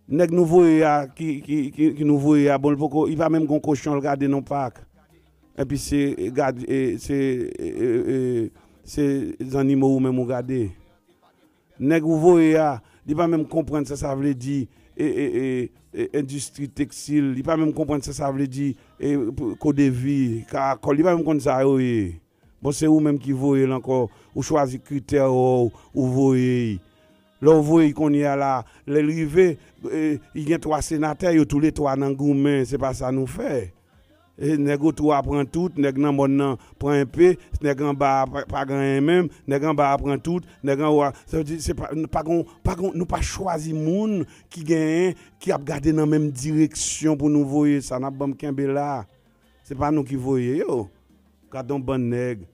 Nèg nou voye a, ki, ki, ki, ki nou voye a, bon, l poko, li pa menm gon kochon l gade nan pak. Epi se, e, gad, e, se, e, e, e, se zannimo ou menm ou gade. Nèg ou voye a, li pa menm konprann sa sa vle di, e, e, e, e, endistri tekstil, li pa menm konprann sa sa vle di, e, p-, kodevi, karakòl, li pa menm konn sa yo ye. Bon, se ou menm ki voye l ankò, ou chwazi kritè ou, ou voye l. Lè w voye l kounye a la, lè l rive, e, li gen twa senatè, yo toule twa nan goumen, se pa sa nou fè. E, nèg otou a pran tout, nèg nan mòn nan pran enpe, nèg anba a pa, pa gen anyen menm, nèg anba a pran tout, nèg anwo a, sa vle di, se pa, pa gon, pa gon, nou pa chwazi moun ki genyen, ki ap gade nan menm direksyon pou nou voye sa, n ap ban m kenbe la. Se pa nou ki voye yo. Gad yon bann nèg.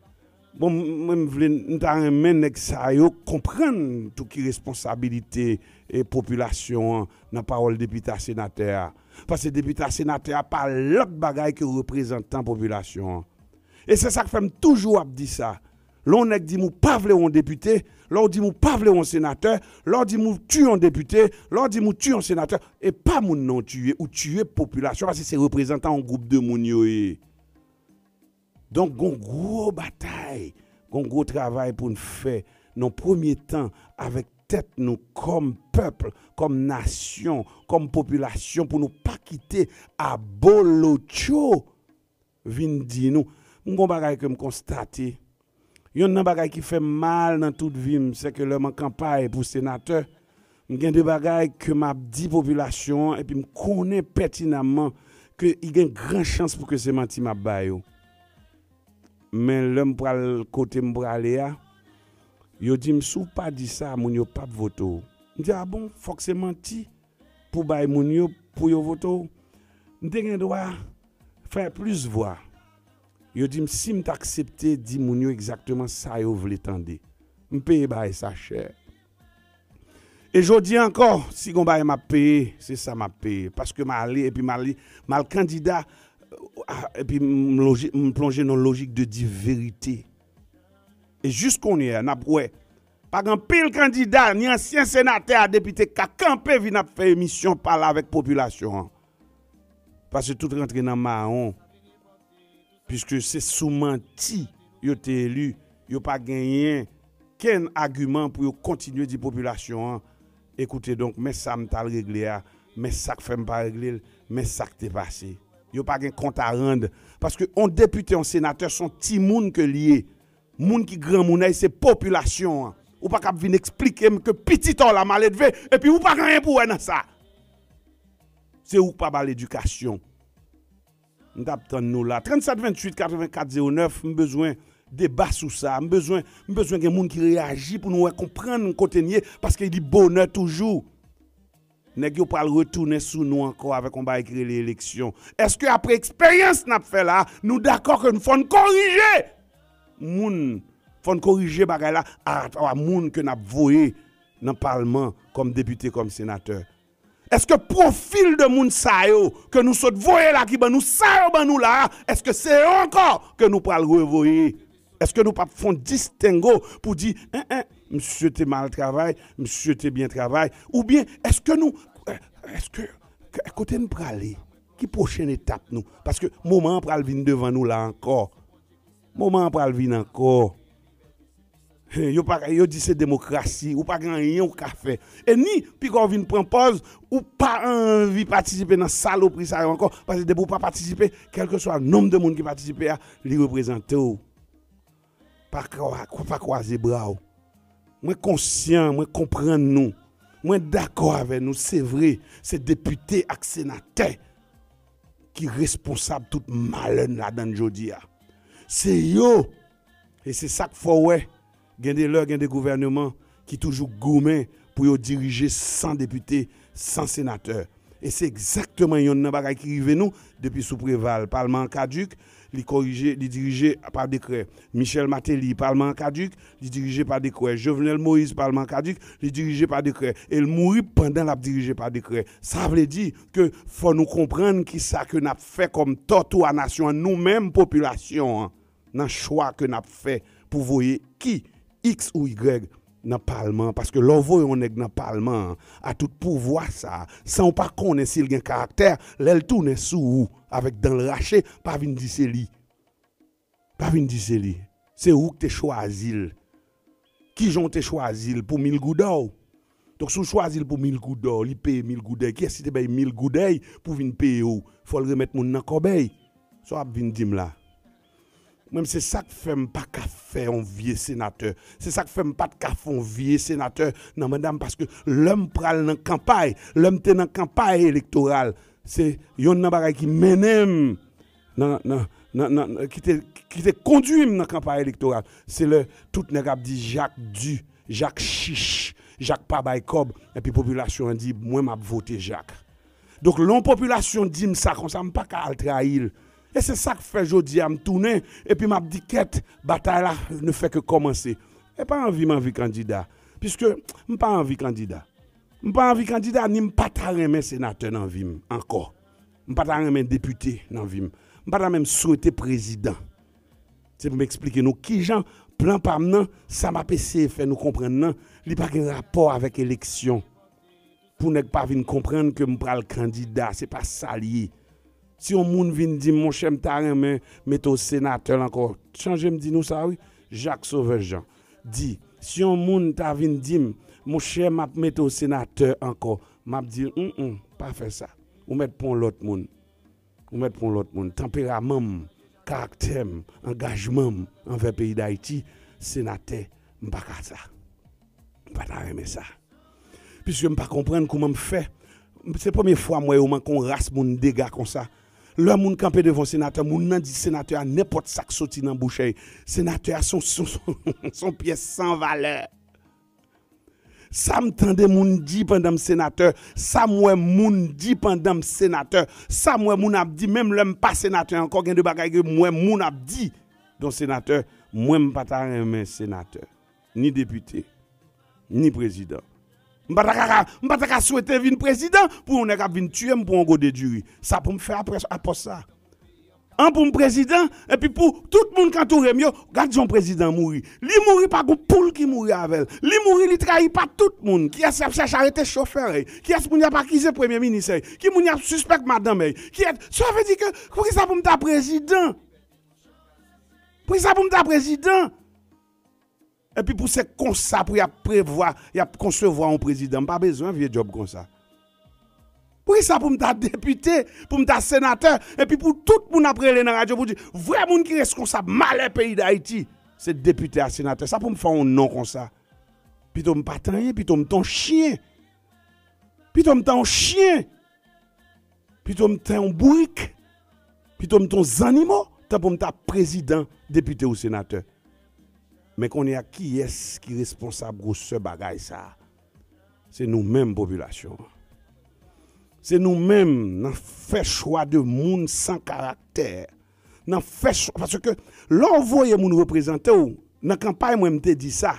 Bon, m-, mwen m vle, m ta renmen nèg sa yo konprann tou ki responsabilite, e, popilasyon an nan pawòl depite a senatè a. Paske depite a senatè a pa lòt bagay ke reprezantan popilasyon an. E se sa k fè m toujou ap di sa. Lè yon nèg di m ou pa vle yon depite, lè w di m ou pa vle yon senatè, lè w di m ou tiye yon depite, lè w di m ou tiye yon senatè, e pa moun nan w tiye, ou tiye popilasyon, paske se reprezantan yon gwoup de moun yo ye. Donk, gon gwo batay, gon gwo travay pou n fè nan premye tan avèk tèt nou kòm pèp, kòm nasyon, kòm popilasyon, pou nou pa kite abolotcho vin di nou. M gon bagay ke m konstate. Yonn nan bagay ki fè m mal nan tout vi m, se ke lè m an kanpay pou senatè, m gen de bagay ke m ap di popilasyon an, epi m konnen pètinamman ke i gen gran chans pou ke se manti m ap ba yo. Men lè m pral kote m prale a, yo di m, "Si w pa di sa, moun yo p ap vote w." M di, "A bon, fòk se manti pou bay moun yo, pou yo vote w?" M te gen dwa fè plis vwa. Yo di m si m t aksepte di moun yo egzakteman sa yo vle tande. M peye bagay sa chè. E jodi a ankò, si gon bagay m ap peye, se sa m ap peye. Paske m ale, epi m ale, m al kandida, a, epi m loji-, m plonje nan lojik de di verite. E jis kounye a, n ap wè. Pa gen anpil kandida, ni ansyen senatè a depite k ka kanpe vin ap fè emisyon pale avèk popilasyon an. Paske tout rantre nan mawon. Piske se sou manti yo te eli, yo pa genyen kenn agiman pou yo kontinye di popilasyon an, "Ekoute, donk, men sa m t al regle a, men sa k fè m pa regle l, men sa k te pase." Yo pa gen kont a rann. Paske yon depite, yon senatè, se yon timoun ke l ye. Moun ki granmoun, se popilasyon an. Ou pa kab vin eksplike m ke pitit ou la maledve, epi ou pa gen anyen pou wè nan sa. Se ou k pa ba l edikasyon. M t ap tann nou la. Tranntsèt venntuit katrevenkat zewo nèf, m bezwen deba sou sa. M bezwen, m bezwen gen moun ki reyaji pou nou wè, konprann kote n ye, paske li bonè toujou. Nèg yo pral retounen sou nou ankò avèk yon bagay ki rele eleksyon. Èske apre eksperyans n ap fè la, nou dakò ke n fò n korije moun, fò n korije bagay la atravè moun ke n ap voye nan palman kòm depite, kòm senatè? Èske pwofil de moun sa yo ke nou sot voye la, ki ban nou sa yo ban nou la a, èske se yo ankò ke nou pral revoye? Èske nou p ap fè yon distengo pou di, en, en, misye te mal travay, misye te byen travay? Oubyen èske nou, èske, k-, kote n prale? Ki pwochen etap nou? Paske moman an pral vin devan nou la ankò. Moman an pral vin ankò. Yo pa, yo di se demokrasi, ou pa gen anyen ou ka fè. E ni, piga w vin pran pòz, ou pa anvi patisipe nan salopri sa yo ankò, paske depi ou pa patisipe, kèlkeswa nonb de moun ki patisipe a, li reprezante w. Pa kwa-, pa kwaze bra w. Mwen konsyan, mwen konprann nou. Mwen dakò avè nou, se vre, se depite ak senatè ki responsab tout malè n ladan n jodi a. Se yo. E se sa k fè w wè, gen de lè, gen de gouvèneman ki toujou goumen pou yo dirije san depite, san senatè. E se egzakteman yonn nan bagay ki rive nou depi sou Preval. Palman an kadik, li korije, li dirije pa dekrè. Michel Martelly, palman an kadik, li dirije pa dekrè. Jovenel Moïse, palman an kadik, li dirije pa dekrè. E l mouri pandan l ap dirije pa dekrè. Sa vle di ke fò nou konprann kisa ke n ap fè kòm tòtou a nasyon an, nou menm popilasyon an, nan chwa ke n ap fè pou voye ki X ou Y nan palman an. Paske lè w voye yon nèg nan palman an, a tout pouvwa sa a, san w pa konnen si l gen karaktè, lè l tounen sou ou avèk dan l rache, pa vin di se li. Pa vin di se li. Se ou k te chwazi l. Kijan w te chwazi l? Pou mil goudè w? Donk, si w chwazi l pou mil goudè w, li peye mil goudè, kiyès ki te bay mil goudè pou vin peye w? Fò l remèt moun nan kòbèy. Sa w ap vin di m la? Mwen, se sa k fè m pa ka fè yon vye senatè. Se sa k fè m pa t ka fè yon vye senatè nan manda m, paske lè m pral nan kanpay, lè m te nan kanpay elektoral, se yonn nan bagay ki mennen m nan, nan, nan, nan, nan, ki te, ki te kondui m nan kanpay elektoral. Se lè tout nèg ap di Jak di, Jak chich, Jak pa bay kòb, epi popilasyon an di, mwen m ap vote Jak. Donk, lè yon popilasyon di m sa konsa, m pa ka al trayi l. E se sa k fè jodi a m tounen, epi m ap di kèt, batay la ne fè ke kòmanse. E pa anvi m anvi kandida, piske m pa anvi kandida. M pa anvi kandida, ni m pa ta renmen senatè nan vi m ankò. M pa ta renmen depite nan vi m. M pa ta menm swete prezidan. Se pou m eksplike nou kijan plan pa m nan, sa m ap eseye fè nou konprann nan, li pa gen rapò avèk eleksyon. Pou nèg pa vin konprann ke m pral kandida, se pa sa l ye. Si yon moun vin di m, monchè, m ta renmen mete w senatè l ankò, chanje m di nou sa wi, Jak Sovè Jan. Di, si yon moun ta vin di m, monchè, m ap mete w senatè ankò, m ap di l, mm, mm, pa fè sa. Ou mèt pran yon lòt moun. Ou mèt pran yon lòt moun. Tanperaman m, karaktè m, angajman m anvè peyi Dayiti, senatè, m pa ka sa. M pa ta renmen sa. Piske m pa konprann kouman m fè. Se premye fwa m wè yo manke yon ras moun dega konsa. Lè moun kanpe devan senatè, moun nan di senatè a nenpòt sa k soti nan bouch li. Senatè a se yon, se yon, se yon pyès san valè. Sa m tande moun di pandan m senatè, sa m wè moun di pandan m senatè, sa m wè moun ap di, menm lè m pa senatè ankò, gen de bagay ke m wè moun ap di. Donk senatè, mwen m pa ta renmen senatè, ni depite, ni prezidan. M pa ta ka, m pa ta ka swete vin prezidan pou yon nèg ap vin tiye m pou yon gode diri. Sa pou m fè apre, apre sa. An pou m prezidan, epi pou tout moun k antoure m yo, gad jan yon prezidan mouri. Li mouri pa gon poul ki mouri avè l. Li mouri, li trayi pa tout moun. Kiyès y ap chèche arete chofè l? Kiyès moun y ap akize premye minis l? Ki moun y ap sispèk madanm l? Kiyès, sa vle di ke, poukisa pou m ta prezidan? Poukisa pou m ta prezidan? Epi pou se konsa pou y ap prevwa, y ap konsevwa yon prezidan. M pa bezwen vye djòb konsa. Poukisa pou m ta depite, pou m ta senatè, epi pou tout moun ap rele nan radyo pou di, vrè moun ki reskonsab malè peyi Dayiti, se depite a senatè. Sa pou m fè yon non konsa? Pito m pa t anyen, pito m t on chyen. Pito m t on chyen. Pito m t on bourik. Pito m t on zannimo, tan pou m ta prezidan, depite ou senatè. Men kounye a, kiyès ki responsab gwosè bagay sa a? Se nou menm popilasyon an. Se nou menm nan fè chwa de moun san karaktè. Nan fè chwa, paske lè w voye moun reprezante w, nan kanpay mwen m te di sa.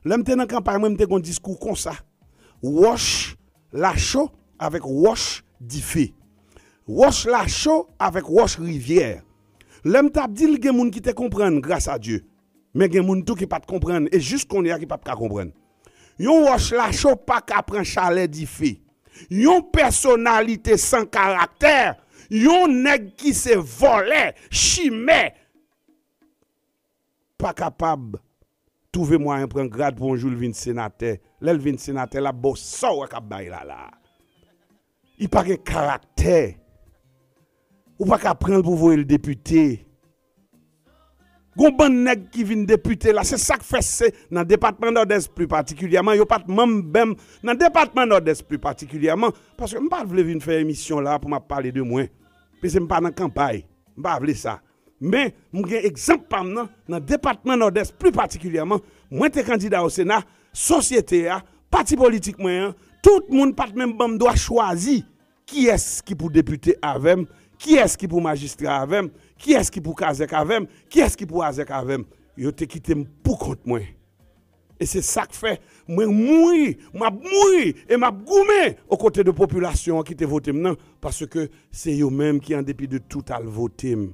Lè m te nan kanpay mwen, m te gon diskou konsa. Wòch lacho avèk wòch dife. Wòch lacho avèk wòch rivyè. Lè m t ap di l, gen moun ki te konprann, gras a Dye. Men gen moun tou ki pa t konprann, e jis kounye a ki p ap ka konprann. Yon wòch lacho pa ka pran chalè dife. Yon pèsonalite san karaktè, Yon nèg ki se vòlè, chimè, pa kapab twouve mwayen pran grad pou yon jou l vin senatè. Lè l vin senatè, l ap ba w sa w wè k ap bay la la. Li pa gen karaktè. Ou pa ka pran l pou voye l depite. Gon bann nèg ki vin depite la, se sa k fè se nan depatman Nòdès pli patikilyèman, yo pa t manm bèm nan depatman Nòdès pli patikilyèman, paske m pa t vle vin fè emisyon la pou m ap pale de mwen. Paske m pa nan kanpay, m pa vle sa. Men, m gen egzanp pa m nan, nan depatman Nòdès pli patikilyèman, mwen te kandida o Sena, sosyete a, pati politik mwen an, tout moun pa t menm ban m dwa chwazi kiyès ki pou depite avè m, kiyès ki pou majistra avè m, kiyès ki pou kazèk avè m, kiyès ki pou azèk avè m. Yo te kite m pou kont mwen. E se sa k fè mwen mouri, m ap mouri e m ap goumen okote de popilasyon an ki te vote m nan, paske se yo menm ki, an depi de tout, al vote m.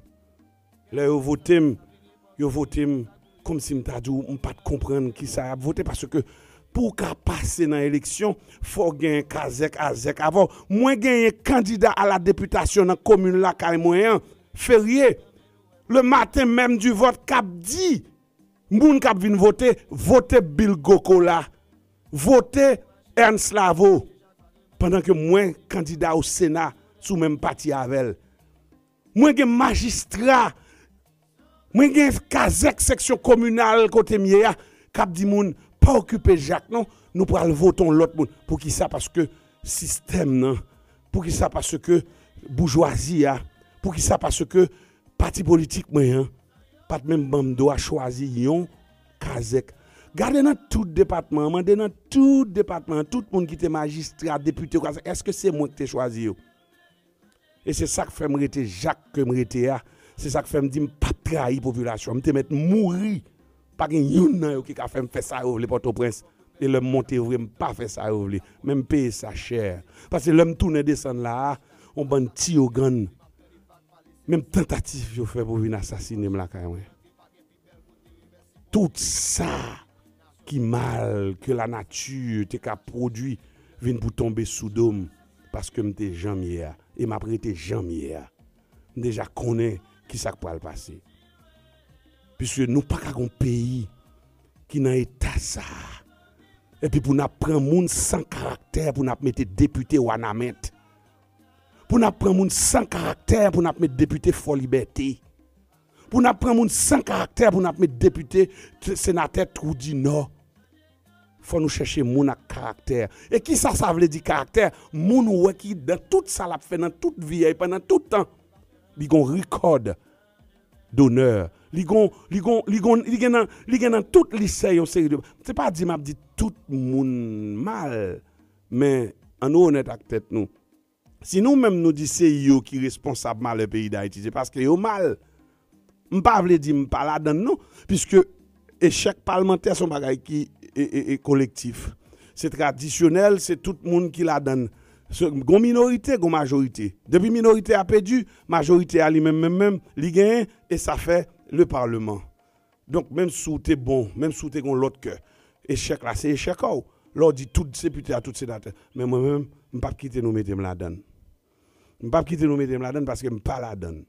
Lè yo vote m, yo vote m kòmsi m ta di w m pa t konprann kisa y ap vote, paske pou w ka pase nan eleksyon, fò w gen kazèk azèk avè w. Mwen genyen kandida a la depitasyon nan komin lakay mwen an, Ferye, le matin même du vote, k ap di moun k ap vin vote, vote Bill Gokola, vote Ernst Lavo, pandan ke mwen kandida o Sena sou menm pati avè l. Mwen gen majistra, mwen gen kazèk seksyon kominal kote m ye a, k ap di moun, pa okipe Jak non, nou pral vote yon lòt moun. Poukisa? Paske sistèm nan. Poukisa? Paske boujwazi a. Poukisa? Paske pati politik mwen an pa t menm ban m dwa chwazi yon kazèk. Gade nan tout depatman an, mande nan tout depatman an, tout moun ki te majistra, depite, kazèk, èske se mwen ki te chwazi yo? E se sa k fè m rete Jak ke m rete a. Se sa k fè m di m p ap trayi popilasyon an. M te mèt mouri. Pa gen youn nan yo ki ka fè m fè sa yo vle Pòtoprens. E lè m monte vre, m pa fè sa yo vle. Men m peye sa chè. Paske lè m tounen desann la a, yon bann ti ogann, menm tantativ yo fè pou vin asasinen m lakay mwen. Tout sa ki mal ke lanati te ka pwodui vin pou tonbe sou do m, paske m te jan m ye a, e m ap rete jan m ye a. M deja konnen ki sa k pral pase. Piske nou pa ka gon peyi ki nan eta sa a. Epi pou n ap pran moun san karaktè, pou n ap mete depite Wanament. Pou n ap pran moun san karaktè, pou n ap met depite Fòlibète. Pou n ap pran moun san karaktè, pou n ap met depite, t-, senatè Twou di Nò. Fò nou chèche moun ak karaktè. E kisa sa vle di karaktè? Moun ou wè ki nan tout sa l ap fè nan tout vi a, e pandan tout tan, li gon record d'honneur. Li gon, li gon, li gon, li gen nan, li gen nan tout lisè yon seri de. Se pa di m ap di tout moun mal, men ann nou onèt ak tèt nou. Si nou menm nou di se yo ki responsab malè peyi Dayiti, se paske yo mal. M pa vle di m pa ladann non, piske echèk palmantè se yon bagay ki e, e, e, kolektif. Se tradisyonèl, se tout moun ki ladann. Se, gon minorite, gon majorite. Depi minorite a pèdi, majorite a li menm, menm, menm, li genyen, e sa fè le parlement. Donk, menm si w te bon, menm si w te gon lòt kè, echèk la, se echèk a w. Lè w di tout depite a, tout senatè. Men mwen menm, m p ap kite nou mete m ladann. M p ap kite nou mete m ladann paske m pa ladann.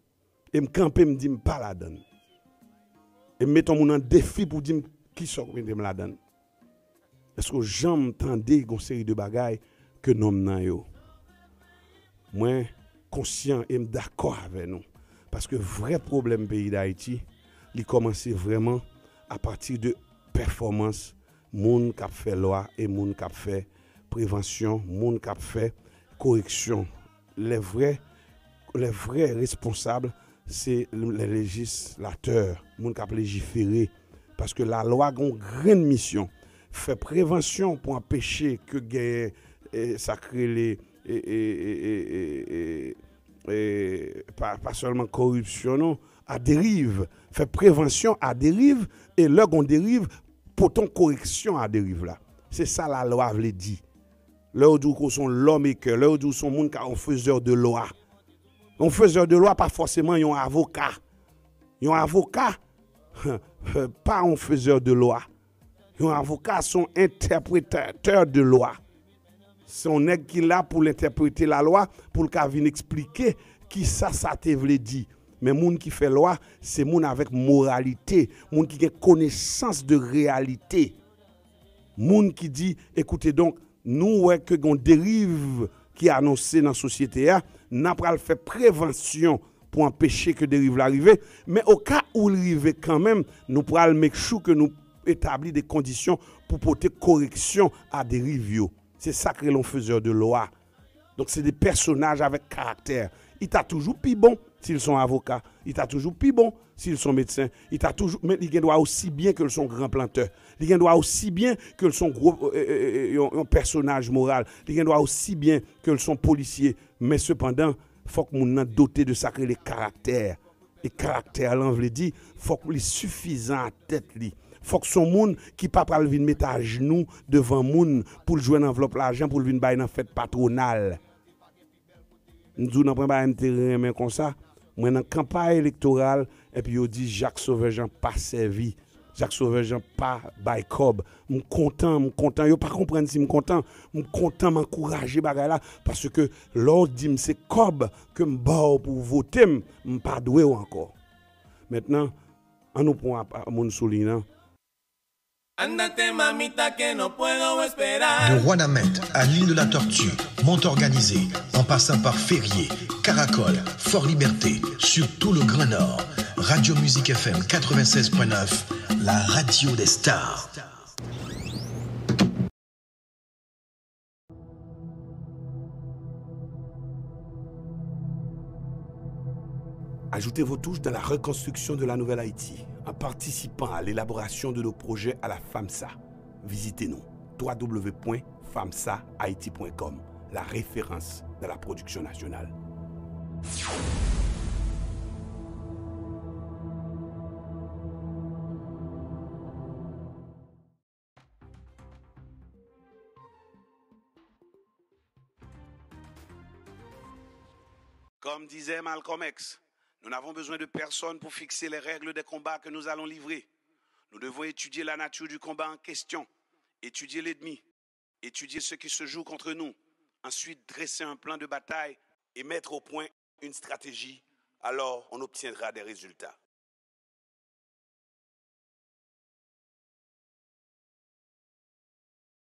E m kanpe, m di m pa ladann. E m mete yon moun an defi pou di m kisa w mete m ladann. Èske w janm tande yon seri de bagay ke nonm nan yo? Mwen konsyan e m dakò avè nou. Paske vrè pwoblèm peyi Dayiti, li kòmanse vrèman apati de pèfòmans moun k ap fè lwa e moun k ap fè prevansyon, moun k ap fè koreksyon. Lè vrè, lè vrè responsab, se lè lejislatè, moun k ap lejifere. Paske lalwa gen yon grenn misyon. Fè prevansyon pou anpeche ke genyen, e, sa k rele, e, e, e, e, e, e, e, pa, pa sèlman koripsyon, non, a deriv. Fè prevansyon a deriv, e lè gon deriv, pote yon koreksyon a deriv la. Se sa lalwa vle di. Lè yo di w ke w se yon lawmaker, lè yo di w se yon moun k ap yon faiseur de loi. Yon faiseur de loi pa fòseman yon avoka. Yon avoka pa yon faiseur de loi. Yon avoka se yon interprétateur de loi. Se yon nèg ki la pou l entèprete lalwa, pou l ka vin eksplike Kisa sa te vle di? Men moun ki fè lwa, se moun avèk moralite, moun ki gen konesans de reyalite. Moun ki di, ekoute, donk, nou wè ke gen deriv ki anonse nan sosyete a, n a pral fè prevansyon pou anpeche ke deriv la rive, men oka ou l rive kanmenm, nou pral make sure ke nou etabli de kondisyon pou pote koreksyon a deriv yo. Se sa k rele yon faiseur de lwa. Donk, se de pèsonaj avèk karaktè. Li ta toujou pi bon si l se yon avoka. Li ta toujou pi bon si l se yon medsen. Li ta toujou, men li gen dwa osi byen ke l se yon gran plantè. Li gen dwa osi byen ke l se yon gwo, e, e, e, yon, yon pèsonaj moral. Li gen dwa osi byen ke l se yon polisye. Men sepandan, fòk moun nan dote de sa k rele karaktè. E karaktè lan vle di, fòk li sifizan a tèt li. Fòk se yon moun ki pa pral vin met ajnou devan moun pou l jwenn anvlòp lajan pou l vin bay nan fèt patwonal. M di w nan pwen bagay m te renmen konsa, mwen nan kanpay elektoral, epi yo di Jacques Sauveur Jean pa sèvi. Jacques Sauveur Jean pa bay kòb. M kontan, m kontan. Yo pa konprann si m kontan. M kontan, m ankouraje bagay la. Paske lè w di m se kòb ke m ba w pou w vote m, m pa dwe w ankò. Mentnan, ann nou pran ap-, ap-, moun sou liy nan. Andate, mamita, que no puedo esperar. De Wanament à l'île de la Tortue, Mont Organisé, en passant par Ferrier, Caracol, Fort Liberté, sur tout le Grand Nord. Radio Musique F M quatre-vingt-seize point neuf, la radio des stars. Ajoutez vos touches dans la reconstruction de la Nouvelle Haïti en participant à l'élaboration de nos projets à la FAMSA. Visitez-nous, trois W point famsa haiti point com, la référence dans la production nationale. Comme disait Malcolm X, nous n'avons besoin de personne pour fixer les règles des combats que nous allons livrer. Nous devons étudier la nature du combat en question, étudier l'ennemi, étudier ce qui se joue contre nous, ensuite dresser un plan de bataille et mettre au point une stratégie. Alors, on obtiendra des résultats.